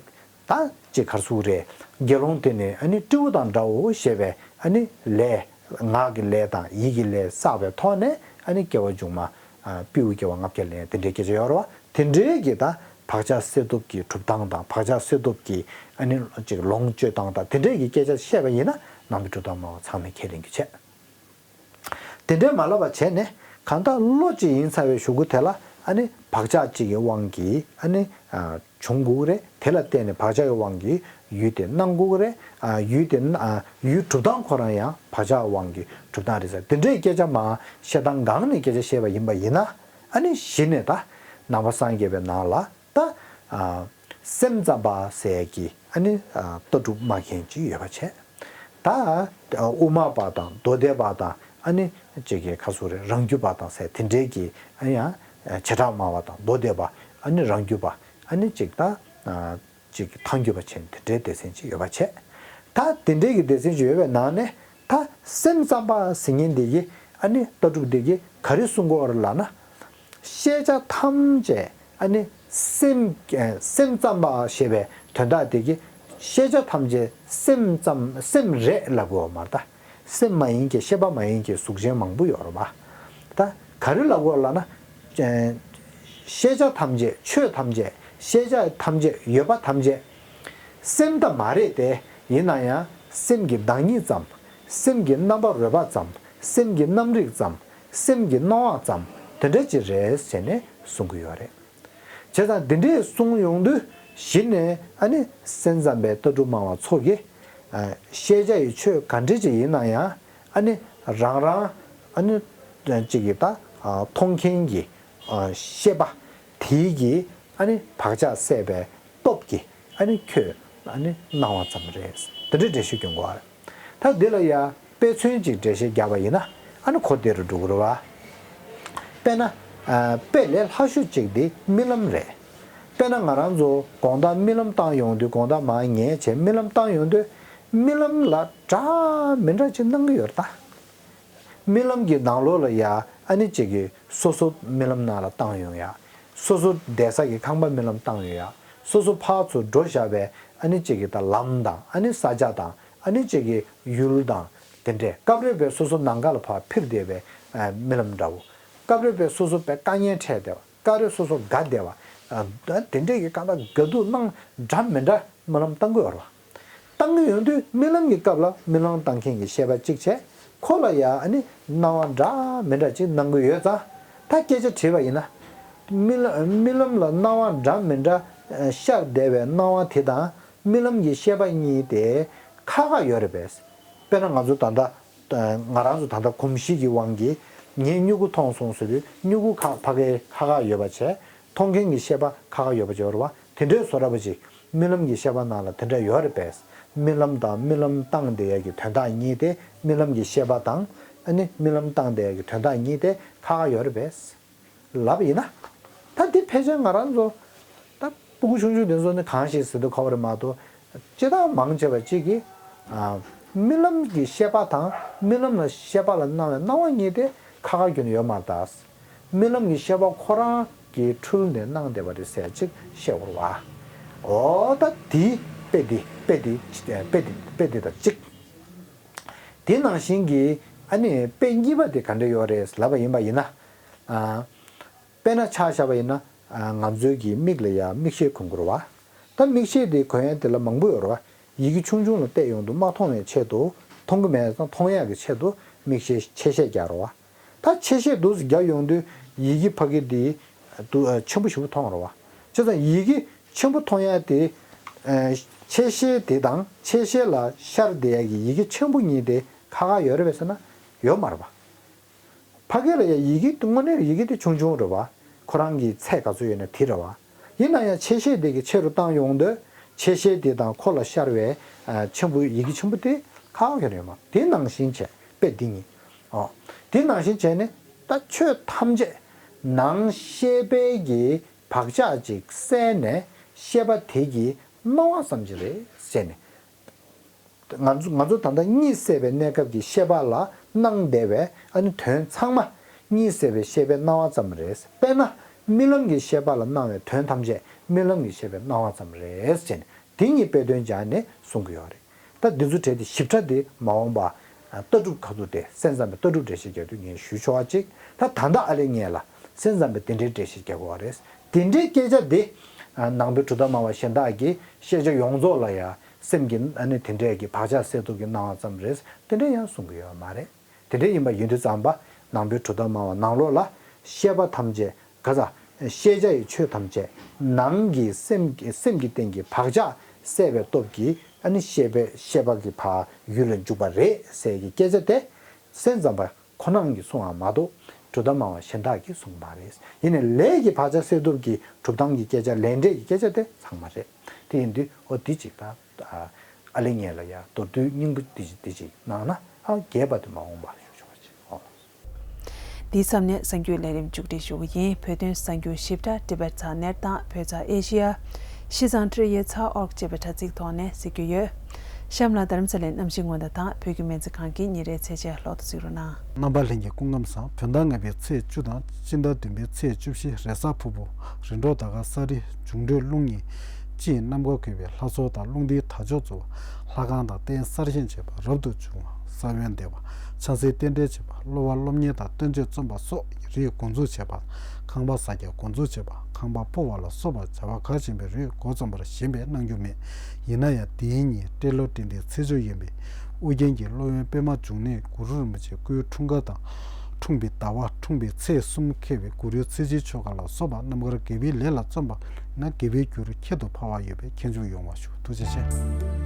ད་ཅིག་ག་རེ་ཟེར་དགོས་རེད། དགེ་སློང་དེ་ནི་ཨ་ནི་སྤྲེའུ་དང་འདྲའོ་ཞེས་པའི་ཨ་ནི་ལས། ངག་གི་ལས་དང་ཡིད་ཀྱི་ལས་བསགས་པའི་ཐོག་ནས་ཨ་ནི་སྐྱེ་བ་མཇུག་མ་ཨ་སྤྲེའུ་སྐྱེ་བ་ལྔ་བརྒྱ་ལེན་དེ་འདྲའི་སྐད་ཆ་ཡོད་རེད་བ། དེ་འདྲའི་གི་ད་བག་ཆགས་སེལ་ཐབས་ཀྱི་གྲུབ་སྟངས་དང་། བག་ཆགས་སེལ་ཐབས་ཀྱི་ཨ་ནི་ཅིག་ལོངས་སྤྱོད་སྟངས་དང་། དེ་འདྲའི་གི་སྐད་ཆ་བཤད་པ་ཡིན་ན། ནང་པའི་གྲུབ་མཐའ་སྨྲ་བ་ཚང་མས་ཁས་ལེན་རྒྱུ་བྱས། དེ་འདྲའི་མ་ལབ་པ་བྱས་ནས། གང་ལྟར་བློ་གཅིག་ཡིན་ཚར་བའི་གཞུག་གུ་དེ་ལ་ཨ་ནི་བག་ཆགས་གཅིག་གི་དབང་གིས་ཨ་ནི་ཨ་བྱུང་དགོས་ཀྱི་རེད། དེ་ལ་བརྟེན་ནས་བག་ཆགས་ཀྱི་དབང་གིས་ཡུལ་དེ་སྣང་དགོས་ཀྱི་རེད། ཨ་ཡུལ་དེ་ཨ་ཡུལ་གྲུབ་སྟངས་ཁོ་རང་ཡང་བག་ཆགས་དབང་གིས་གྲུབ་སྟངས་རེད་ཟེར། དེ་འདྲའི་སྐད་ཆ་མ་བཤད་སྟངས་སྒང་ནས་སྐད་ཆ་བཤད་པ་ཡིན་པ་ཡིན་ན། ཨ་ནི་གཞི་ནས་ད་ནང་པ་སངས་རྒྱས་པའི་ནང་ལ། ད་ཨ་སེམས་ཙམ་པ་ཟེར་གྱི་ཨ་ནི་ཨ་ལྟ་གྲུབ་སྨྲ་མཁན་ཅིག་ཡོད་པ་བྱས། ད་དབུ་མ་པ་དང་མདོ་སྡེ་པ་དང་། ཨ་ནི་ཅིག་གི་ག་རེ་ཟེར་དགོས་རེད། རང་རྒྱུད་པ་དང་ཟེར་དེ་འདྲའི་གི། ཨ་ཡང་བྱེ་བྲག་སྨྲ་བ་དང་མདོ་སྡེ་པ། ཨ་ནི་རང་རྒྱུད་པ། ཨ་ནི་ཅིག་ད་ཨ་ཅིག་གི་ཐལ་འགྱུར་བ་བྱས་ནས་དེ་འདྲའི་སྡེ་ཚན་ཅིག་ཡོད་པ་བྱས། ད་དེ་འདྲའི་གི་སྡེ་ཚན་ཅིག་ཡོད་པའི་ནང་ནས། ད་སེམས་ཙམ་པ་ཟེར་མཁན་འདི་གིས། ཨ་ནི་ལྟ་གྲུབ་འདི་གིས་ག་རེ་གསུང་གི་ཡོད་རེད་ལབ་ན། ཤེས་བྱ་ཐམས་ཅད་ཨ་ནི་སེམས་ཨ་སེམས་ཙམ་པ་ཞེས་པའི་དོན་དག་དེ་གིས། ཤེས་བྱ་ཐམས་ཅད་སེམས་ཙམ། སེམས་རེད་ལབ་དགོས་པ་མ་རེད་ད། སེམས་མ་ཡིན་གྱི། ཤེས་པ་མ་ཡིན་གྱི་གཟུགས་ཅན་མང་པོ་ཡོད་རེད་པ། ད་ག་རེ་ལབ་དགོས་ལབ་ན། ཨ་ཤེས་བྱ་ཐམས་ཅད། ཆོས་ཐམས་ཅད། ཤེས་བྱ་ཐམས་ཅད། ཡོད་པ་ཐམས་ཅད་སེམས་ད་མ་རེད་དེ། ཡིན་ན་ཡང་སེམས་ཀྱི་བདག་ཉིད་ཙམ། སེམས་ཀྱི་རྣམ་པ་རོལ་པ་ཙམ། སེམས་ཀྱི་རྣམ་རིག་ཙམ། སེམས་ཀྱི་སྣང་བ་ཙམ། དེ་འདྲ་ཅིག་རེད་ཟེར་ནས་གསུང་གི་ཡོད་རེད། བྱས་ཙང་འདི་འདྲས་གསུང་ཡོང་དུས་གཞི་ནས་ཨ་ནི་སེམས་ཙམ་པའི་ལྟ་གྲུབ་སྨྲ་བ་ཚོ་གིས་ཨ་ཤེས་བྱ་ཡི་ཆོས་ག་འདྲ་ཅིག་ཡིན་ན་ཡང་ཨ་ནི་རང་རང་ཨ་ནི་ཅིག་གི་ད་ཨ་མཐོང་མཁན་གྱི་ཨ་ཤེས་པ་དེའི་གི་ཨ་ནི་བག་ཆགས་སད་པའི་སྟོབས་ཀྱིས་ཨ་ནི་ཁྱོད་ཨ་ནི་སྣང་བ་ཙམ་རེད། དེ་འདྲའི་འགྲེལ་བཤད་སྐྱོན་དགོས་པ་རེད། ད་འདི་ལ་ཡ་དཔེ་མཚོན་ཅིག་འགྲེལ་བཤད་རྒྱག་པ་ཡིན་ན་ཨ་ནི་གོ་བདེ་རུ་འགྲོ་གི་རེད་བ། དཔེར་ན། ཨ་དཔེ་ལས་སླ་ཤོས་གཅིག་འདི་རྨི་ལམ་རེད། དཔེར་ན་ང་རང་ཚོ་དགོང་དག་རྨི་ལམ་བཏང་ཡོང་དུས་དགོང་དག་མར་ཉལ་བྱས་རྨི་ལམ་བཏང་ཡོང་དུས་རྨི་ལམ་ལ་འདྲ་མི་འདྲ་ཅིག་སྣང་གི་ཡོད་རེད་ད། རྨི་ལམ་གྱི་ནང་ལོགས་ལ་ཡ་ཨ་ནི་གཅིག་གིས་སོ་སོ་རྨི་ལམ་ནང་ལ་བཏང་ཡོང་ཡ། སོ་སོ་བསྡད་ས་གི་ཁང་པ་རྨི་ལམ་བཏང་ཡོང་ཡ། སོ་སོ་ཕར་ཚུར་འགྲོ་བཞག་པའི་ཨ་ནི་གཅིག་གིས་ད་ལམ་དང་ཨ་ནི་ས་ཆ་དང་ཨ་ནི་གཅིག་གིས་ཡུལ་དང་དེ་འདྲས། སྐབས་རེ་བས་སོ་སོ་ནམ་མཁའ་ལ་ཕར་འཕུར་བསྡད་པའི་ཨ་རྨི་ལམ་འདྲ་བོ། སྐབས་རེ་བས་སོ་སོ་བས་དཀའ་ངལ་འཕྲད་བསྡད་པ། སྐབས་རེ་སོ་སོ་དགའ་བསྡད་པ། ཨ་དེ་འདྲས་ཀྱི་གང་ལྟར་དགའ་སྡུག་སྣང་འདྲ་མི་འདྲ་རྨི་ལམ་བཏང་གི་ཡོད་རེད་བ། བཏང་གི་ཡོང་དུས་རྨི་ལམ་གྱི་སྐབས་ལ་རྨི་ལམ་བཏང་མཁན་གྱི་ཤེས་པ་གཅིག་བྱས། ཁོ་ལ་ཡང་ཨ་ནི་སྣང་བ་འདྲ་མི་འདྲ་ཅིག་སྣང་གི་ཡོད་ཙང་། ད་སྐད་ཆ་དྲིས་པ་ཡིན་ན། རྨི་ལམ་རྨི་ལམ་ལ་སྣང་བ་འདྲ་མི་འདྲ་ཤར་བསྡད་པའི་སྣང་བ་དེ་དང་རྨི་ལམ་གྱི་ཤེས་པ་གཉིས་དེ་ཁ་ཁ་ཡོད་རེད་པས། དཔེར་ན་ང་ཚོ་ད་ལྟ་ང་རང་ཚོ་ད་ལྟ་གོམས་གཤིས་ཀྱི་དབང་གིས་ངས་སྨྱུ་གུ་མཐོང་སོང་ཟེར་དུས་སྨྱུ་གུ་ཁ་ཕ་གའི་ཁ་ཁ་ཡོད་པ་བྱས། མཐོང་མཁན་གྱི་ཤེས་པ་ཁ་ཁ་ཡོད་པ་བྱས་རེད་བ། དེ་འདྲའི་བཟོ་འདྲ་པོ་ཅིག་རྨི་ལམ་གྱི་ཤེས་པ་ནང་ལ་དེ་འདྲ་ཡོད་རེད་པས། རྨི་ལམ་དང་རྨི་ལམ་བཏང་བསྡད་ཡས་ཀྱི་དོན་དག་གཉིས་དེ། རྨི་ལམ་གྱི་ཤེས་པ་དང་ཨ་ནི་རྨི་ལམ་བཏང་བསྡད་ཡས་ཀྱི་དོན་དག་གཉིས་དེ་ཁ་ཁ་ཡོད་རེད་པས། ལབ་ཡིན་ན། ད་འདི་ཕལ་ཆེར་ང་རང་ཚོ་ད་སྤུ་གུ་ཆུང་ཆུང་དེ་ཚོ་ནི་གང་ཞིག་ཟེར་དུས་ཁ་བ་རེད་མ་གཏོགས། སྤྱིར་བཏང་མང་ཆེ་བ་གཅིག་གིས་ཨ་རྨི་ལམ་གྱི་ཤེས་པ་དང་རྨི་ལམ་ལ་ཤེས་པ་ལ་སྣང་བའི་སྣང་བ་གཉིས་དེ་ཁ་ཁ་ཁྱོན་ནས་ཡོད་མ་རེད་ད། རྨི་ལམ་གྱི་ཤེས་པ་ཁོ་རང་གི་འཁྲུལ་ནས་སྣང་བསྡད་པ་རེད་ཟེར་ཅིག་བཤད་དགོས་རེད་བ། འོ་ད་དེའི་དཔེ་དེ་དཔེ་དེ་དཔེ་དེ་དཔེ་དེ་དང་གཅིག་དེ་ནང་བཞིན་གྱི་ཨ་ནི་དཔེ་གཉིས་པ་དེ་ག་འདྲ་ཡོད་རེད་ལབ་པ་ཡིན་པ་ཡིན་ན། ཨ། དཔེར་ན་ཆ་བཞག་པ་ཡིན་ན། ང་ཚོའི་གི་མིག་ལ་ཡང་མིག་ཤེལ་གོན་དགོས་རེད་བ། ད་མིག་ཤེལ་དེ་གོན་ཡ་དེ་ལ་མང་པོ་ཡོད་རེད་བ། ཡི་གེ་ཆུང་ཆུང་ལ་བལྟས་ཡོང་དུས་མ་མཐོང་བའི་ཆེད་དུ། མཐོང་གི་མེད་ཙང་མཐོང་ཡག་གི་ཆེད་དུ་མིག་ཤེལ་ཆེ་ཤེལ་རྒྱག་རེད་བ། ད་ཆེ་ཤེལ་འདུག་སེ་རྒྱག་ཡོང་དུས་ཡི་གེ་ཕ་གི་དེ་དུ་ཆེན་པོ་ཞེ་པོ་མཐོང་རེད་བ། བྱས་ཙང་ཡི་གེ་ཆེན་པོ་མཐོང་ཡ་དེ། ཆེ་ཤེལ་དེ་དང་ཆེ་ཤེལ་ལ་ཤར་བསྡད་ཡ་གི་ཡི་གེ་ཆེན་པོ་གཉིས་དེ་ཁ་ཁ་ཡོད་རེད་པས་ཟེར་ན་ཡོད་མ་རེད་བ། ཕ་གི་ལ་ཡ་ཡི་གེ་དངོས་གནས་ཡི་གེ་དེ་ཆུང་ཆུང་རེད་བ། ཁོ་རང་གི་ཚད་ག་ཚོད་ཡོད་ན་དེ་རེད་བ། ཡིན་ན་ཡང་ཆེ་ཤེལ་དེ་གི་ཆེ་རུ་བཏང་ཡོང་དུས་ཆེ་ཤེལ་དེ་དང་ཁོ་ལ་ཤར་བའི་ཆེན་པོ་ཡི་གེ་ཆེན་པོ་དེ་ཁ་ཁ་ཡོད་ནི་ཡོད་མ་རེད། དེ་ནང་བཞིན་བྱས་དཔེ་འདི་གཉིས། ཨོ། དེ་ནང་བཞིན་བྱས་ནས་ད་ཆོས་ཐམས་ཅད་ནང་ཤེས་པའི་གི་བག་ཆགས་ཅིག་བསལ་ནས་ཤེས་པ་དེ་གི་སྣང་བ་ཙམ་ཅིག་རེད་ཟེར་ནས། ང་ཚོ་ང་ཚོ་ད་ལྟ་གཉིད་སད་པའི་གནས་སྐབས་ཀྱི་ཤེས་པ་ལ་སྣང་བསྡད་པའི་ཨ་ནི་དོན་ཚང་མ་གཉིད་སད་པའི་ཤེས་པའི་སྣང་བ་ཙམ་རེད། དཔེར་ན་རྨི་ལམ་གྱི་ཤེས་པ་ལ་སྣང་བའི་དོན་ཐམས་ཅད་རྨི་ལམ་གྱི་ཤེས་པའི་སྣང་བ་ཙམ་རེད་ཟེར་ནས་དེ་གཉིས་དཔེ་དོན་སྦྱར་ནས་གསུང་གི་ཡོད་རེད། ད་འདི་ཚོ་གྲས་དེ་ཞིབ་ཕྲ་དེ་མ་འོངས་པ་ལྟ་གྲུབ་ཁ་ཐུག་དེ་སེམས་ཙམ་པའི་ལྟ་གྲུབ་འགྲེལ་བཤད་རྒྱག་དུས་ངས་ཞུ་ཆོག་པ་ཅིག་ད་ད་ལྟ་ཨ་ལེ་ངས་ལ་སེམས་ཙམ་པའི་དེ་འདྲའི་འགྲེལ་བཤད་རྒྱག་དགོས་པ་རེད། དེ་འདྲའི་སྐད་ཆ་དེ་ནང་པའི་གྲུབ་མཐའ་སྨྲ་བ་གཞན་དག་གིས་ཤེས་བྱ་ཡོངས་རྫོགས་ལ་ཡང་སེམས་ཀྱི་ཨ་ནི་དེ་འདྲས་ཀྱི་བག་ཆགས་སད་ཐུབ་ཀྱི་སྣང་བ་ཙམ་རེད། དེ་འདྲས་ཡང་གསུང་གི་ཡོད་མ་རེད། དེ་འདྲས་ཡིན་པ་ཡིན་དུས་ཙམ་པ་ནང་པའི་གྲུབ་མཐའ་སྨྲ་བ་ནང་ལོགས་ལ་ཤེས་པ་ཐམས་ཅད་ག་ས་ཤེས་བྱ་ཡི་ཆོས་ཐམས་ཅད་ནང་གི་སེམས་ཀྱི་སེམས་ཀྱི་སྟེང་གི་བག་ཆགས་སད་པའི་སྟོབས་ཀྱིས་ཨ་ནི་ཤེས་པའི་ཤེས་པ་གི་ཕར་ཡུལ་ལ་འཇུག་པ་རེད་ཟེར་གྱི་སྐད་ཆ་དེ་སེམས་ཙམ་པ་ཁོ་རང་གིས་གསུངས་པ་མ་གཏོགས་གྲུབ་མཐའ་སྨྲ་བ་གཞན་དག་གིས་གསུངས་པ་མ་རེད། ཡིན་ནའི་ལས་ཀྱི་བག་ཆགས་སད་ཐུབ་ཀྱི་གྲུབ་མཐའ་གི་སྐད་ཆ་ལས་འབྲས་ཀྱི་སྐད་ཆ་དེ་ཚང་མ་རེད། དེ་ཡིན་དུས་ཨོ་དེ་ཅིག་ད་ཨ་ལེ་ངས་ལ་ཡ་མདོར་བསྡུས་སྙིང་པོ་དེ་ཅིག་དེ་ཅིག་གནང་ན་ཨ་རྒྱས་པ་དེ་མ་འོངས་པར་ཞུ་ཆོག་པ་ཅིག་ཨོ། འདིའི་མཚམས་ནས་གསར་འགྱུར་ལས་རིམ་མཇུག་སྒྲིལ་ཞུ་གི་ཡིན། བོད་དོན་གསར་འགྱུར་ཞིབ་ཕྲ་ཊི་བེཊ་ཚགས་ནེཊ་དང་བོད་ཚགས་ཨེ་ཤི་ཡ། ཤིས་ཙང་ཊི་རི་ཡེ་ཚགས་ཨོར་ཅེས་པའི་དྲ་ཚིགས་ཐོག་ནས་གཟིགས་རྒྱུ་ཡོད། གཤམ་ལ་རྡ་རམ་ས་ལའི་གནམ་གཤིས་སྔོན་བརྡ་དང་བོད་ཀྱི་སྨན་རྩིས་ཁང་གི་ཉིན་རེའི་ཚེས་ཆ་ལོག་ཏུ་གཟིགས་རོགས་གནང་། རྣམ་པ་ལྷན་རྒྱས་སྐུ་ཁམས་བཟང་། བོད་ཟླ་ལྔ་པའི་ཚེས་བཅུ་དང་སྤྱི་ཟླ་བདུན་པའི་ཚེས་བཅུ་བཞི། རེས་གཟའ་ཕུར་བུ། རིམ་གྲོ་ཟླ་སྐར་ས་རི། འབྱུང་འཕྲོད་རླུང་གཉིས། དཔྱིད་གནམ་གང་གུས་པའི་ལྷ་ཚོགས་དང་རླུང་རྟའི་དར་ལྕོག་འཛུགས་པ། ལྷ་ཁང་དང་རྟེན་གསར་བཞེངས་བྱེད་པ། རབ་ཏུ་བྱུང་བ། ས་བོན་འདེབས་པ། ཆང་སའི་རྟེན་འབྲེལ་བྱེད་པ། སློབ་པ་སློབ་གཉེར་དང་བསྟན་བཅོས་རྩོམ་པ་སོགས་རིགས་འགོ་འཛུགས་བྱེད་པ། ཁང་པ་ཟ་རྒྱག་འགོ་འཛུགས་བྱེད་པ། ཁང་པ་སྤོ་བ་ལ་སོགས་པ་བྱ་བ་གལ་ཆེན་པོའི་རིགས་འགོ་རྩོམ་པར་ཞེན་པའི་གནང་རྒྱུ་མེད། ཡིན་ན་ཡང་དེའི་ཉིན་སྤྲེལ་ལོ་སྤྲེལ་ཟླའི་ཚེས་བཅུ་ཡིན་པས། ཨོ་རྒྱན་གྱི་སློབ་དཔོན་པདྨ་འབྱུང་གནས་གུ་རུ་རིན་པོ་ཆེ་སྐུའི་འཁྲུངས་སྐར་དང་། འཁྲུངས་པའི་ཟླ་བ། འཁྲུངས་པའི་ཚེས་གསུམ་འཁེལ་བའི་གུ་རུའི་ཚེས་བཅད་ཆོ་ག་ལ་སོགས་པ་རྣམ་དཀར་དགེ་བའི་ལས་ལ་བརྩོན་པ་ན་དགེ་བའི་རྒྱུ་རུ་ཁྱད་དུ་འཕགས་པ་ཡོད་པས་མཁྱེན་འཇུག་ཡོང་བ་ཞུ། ཐུགས་རྗེ་ཆེ།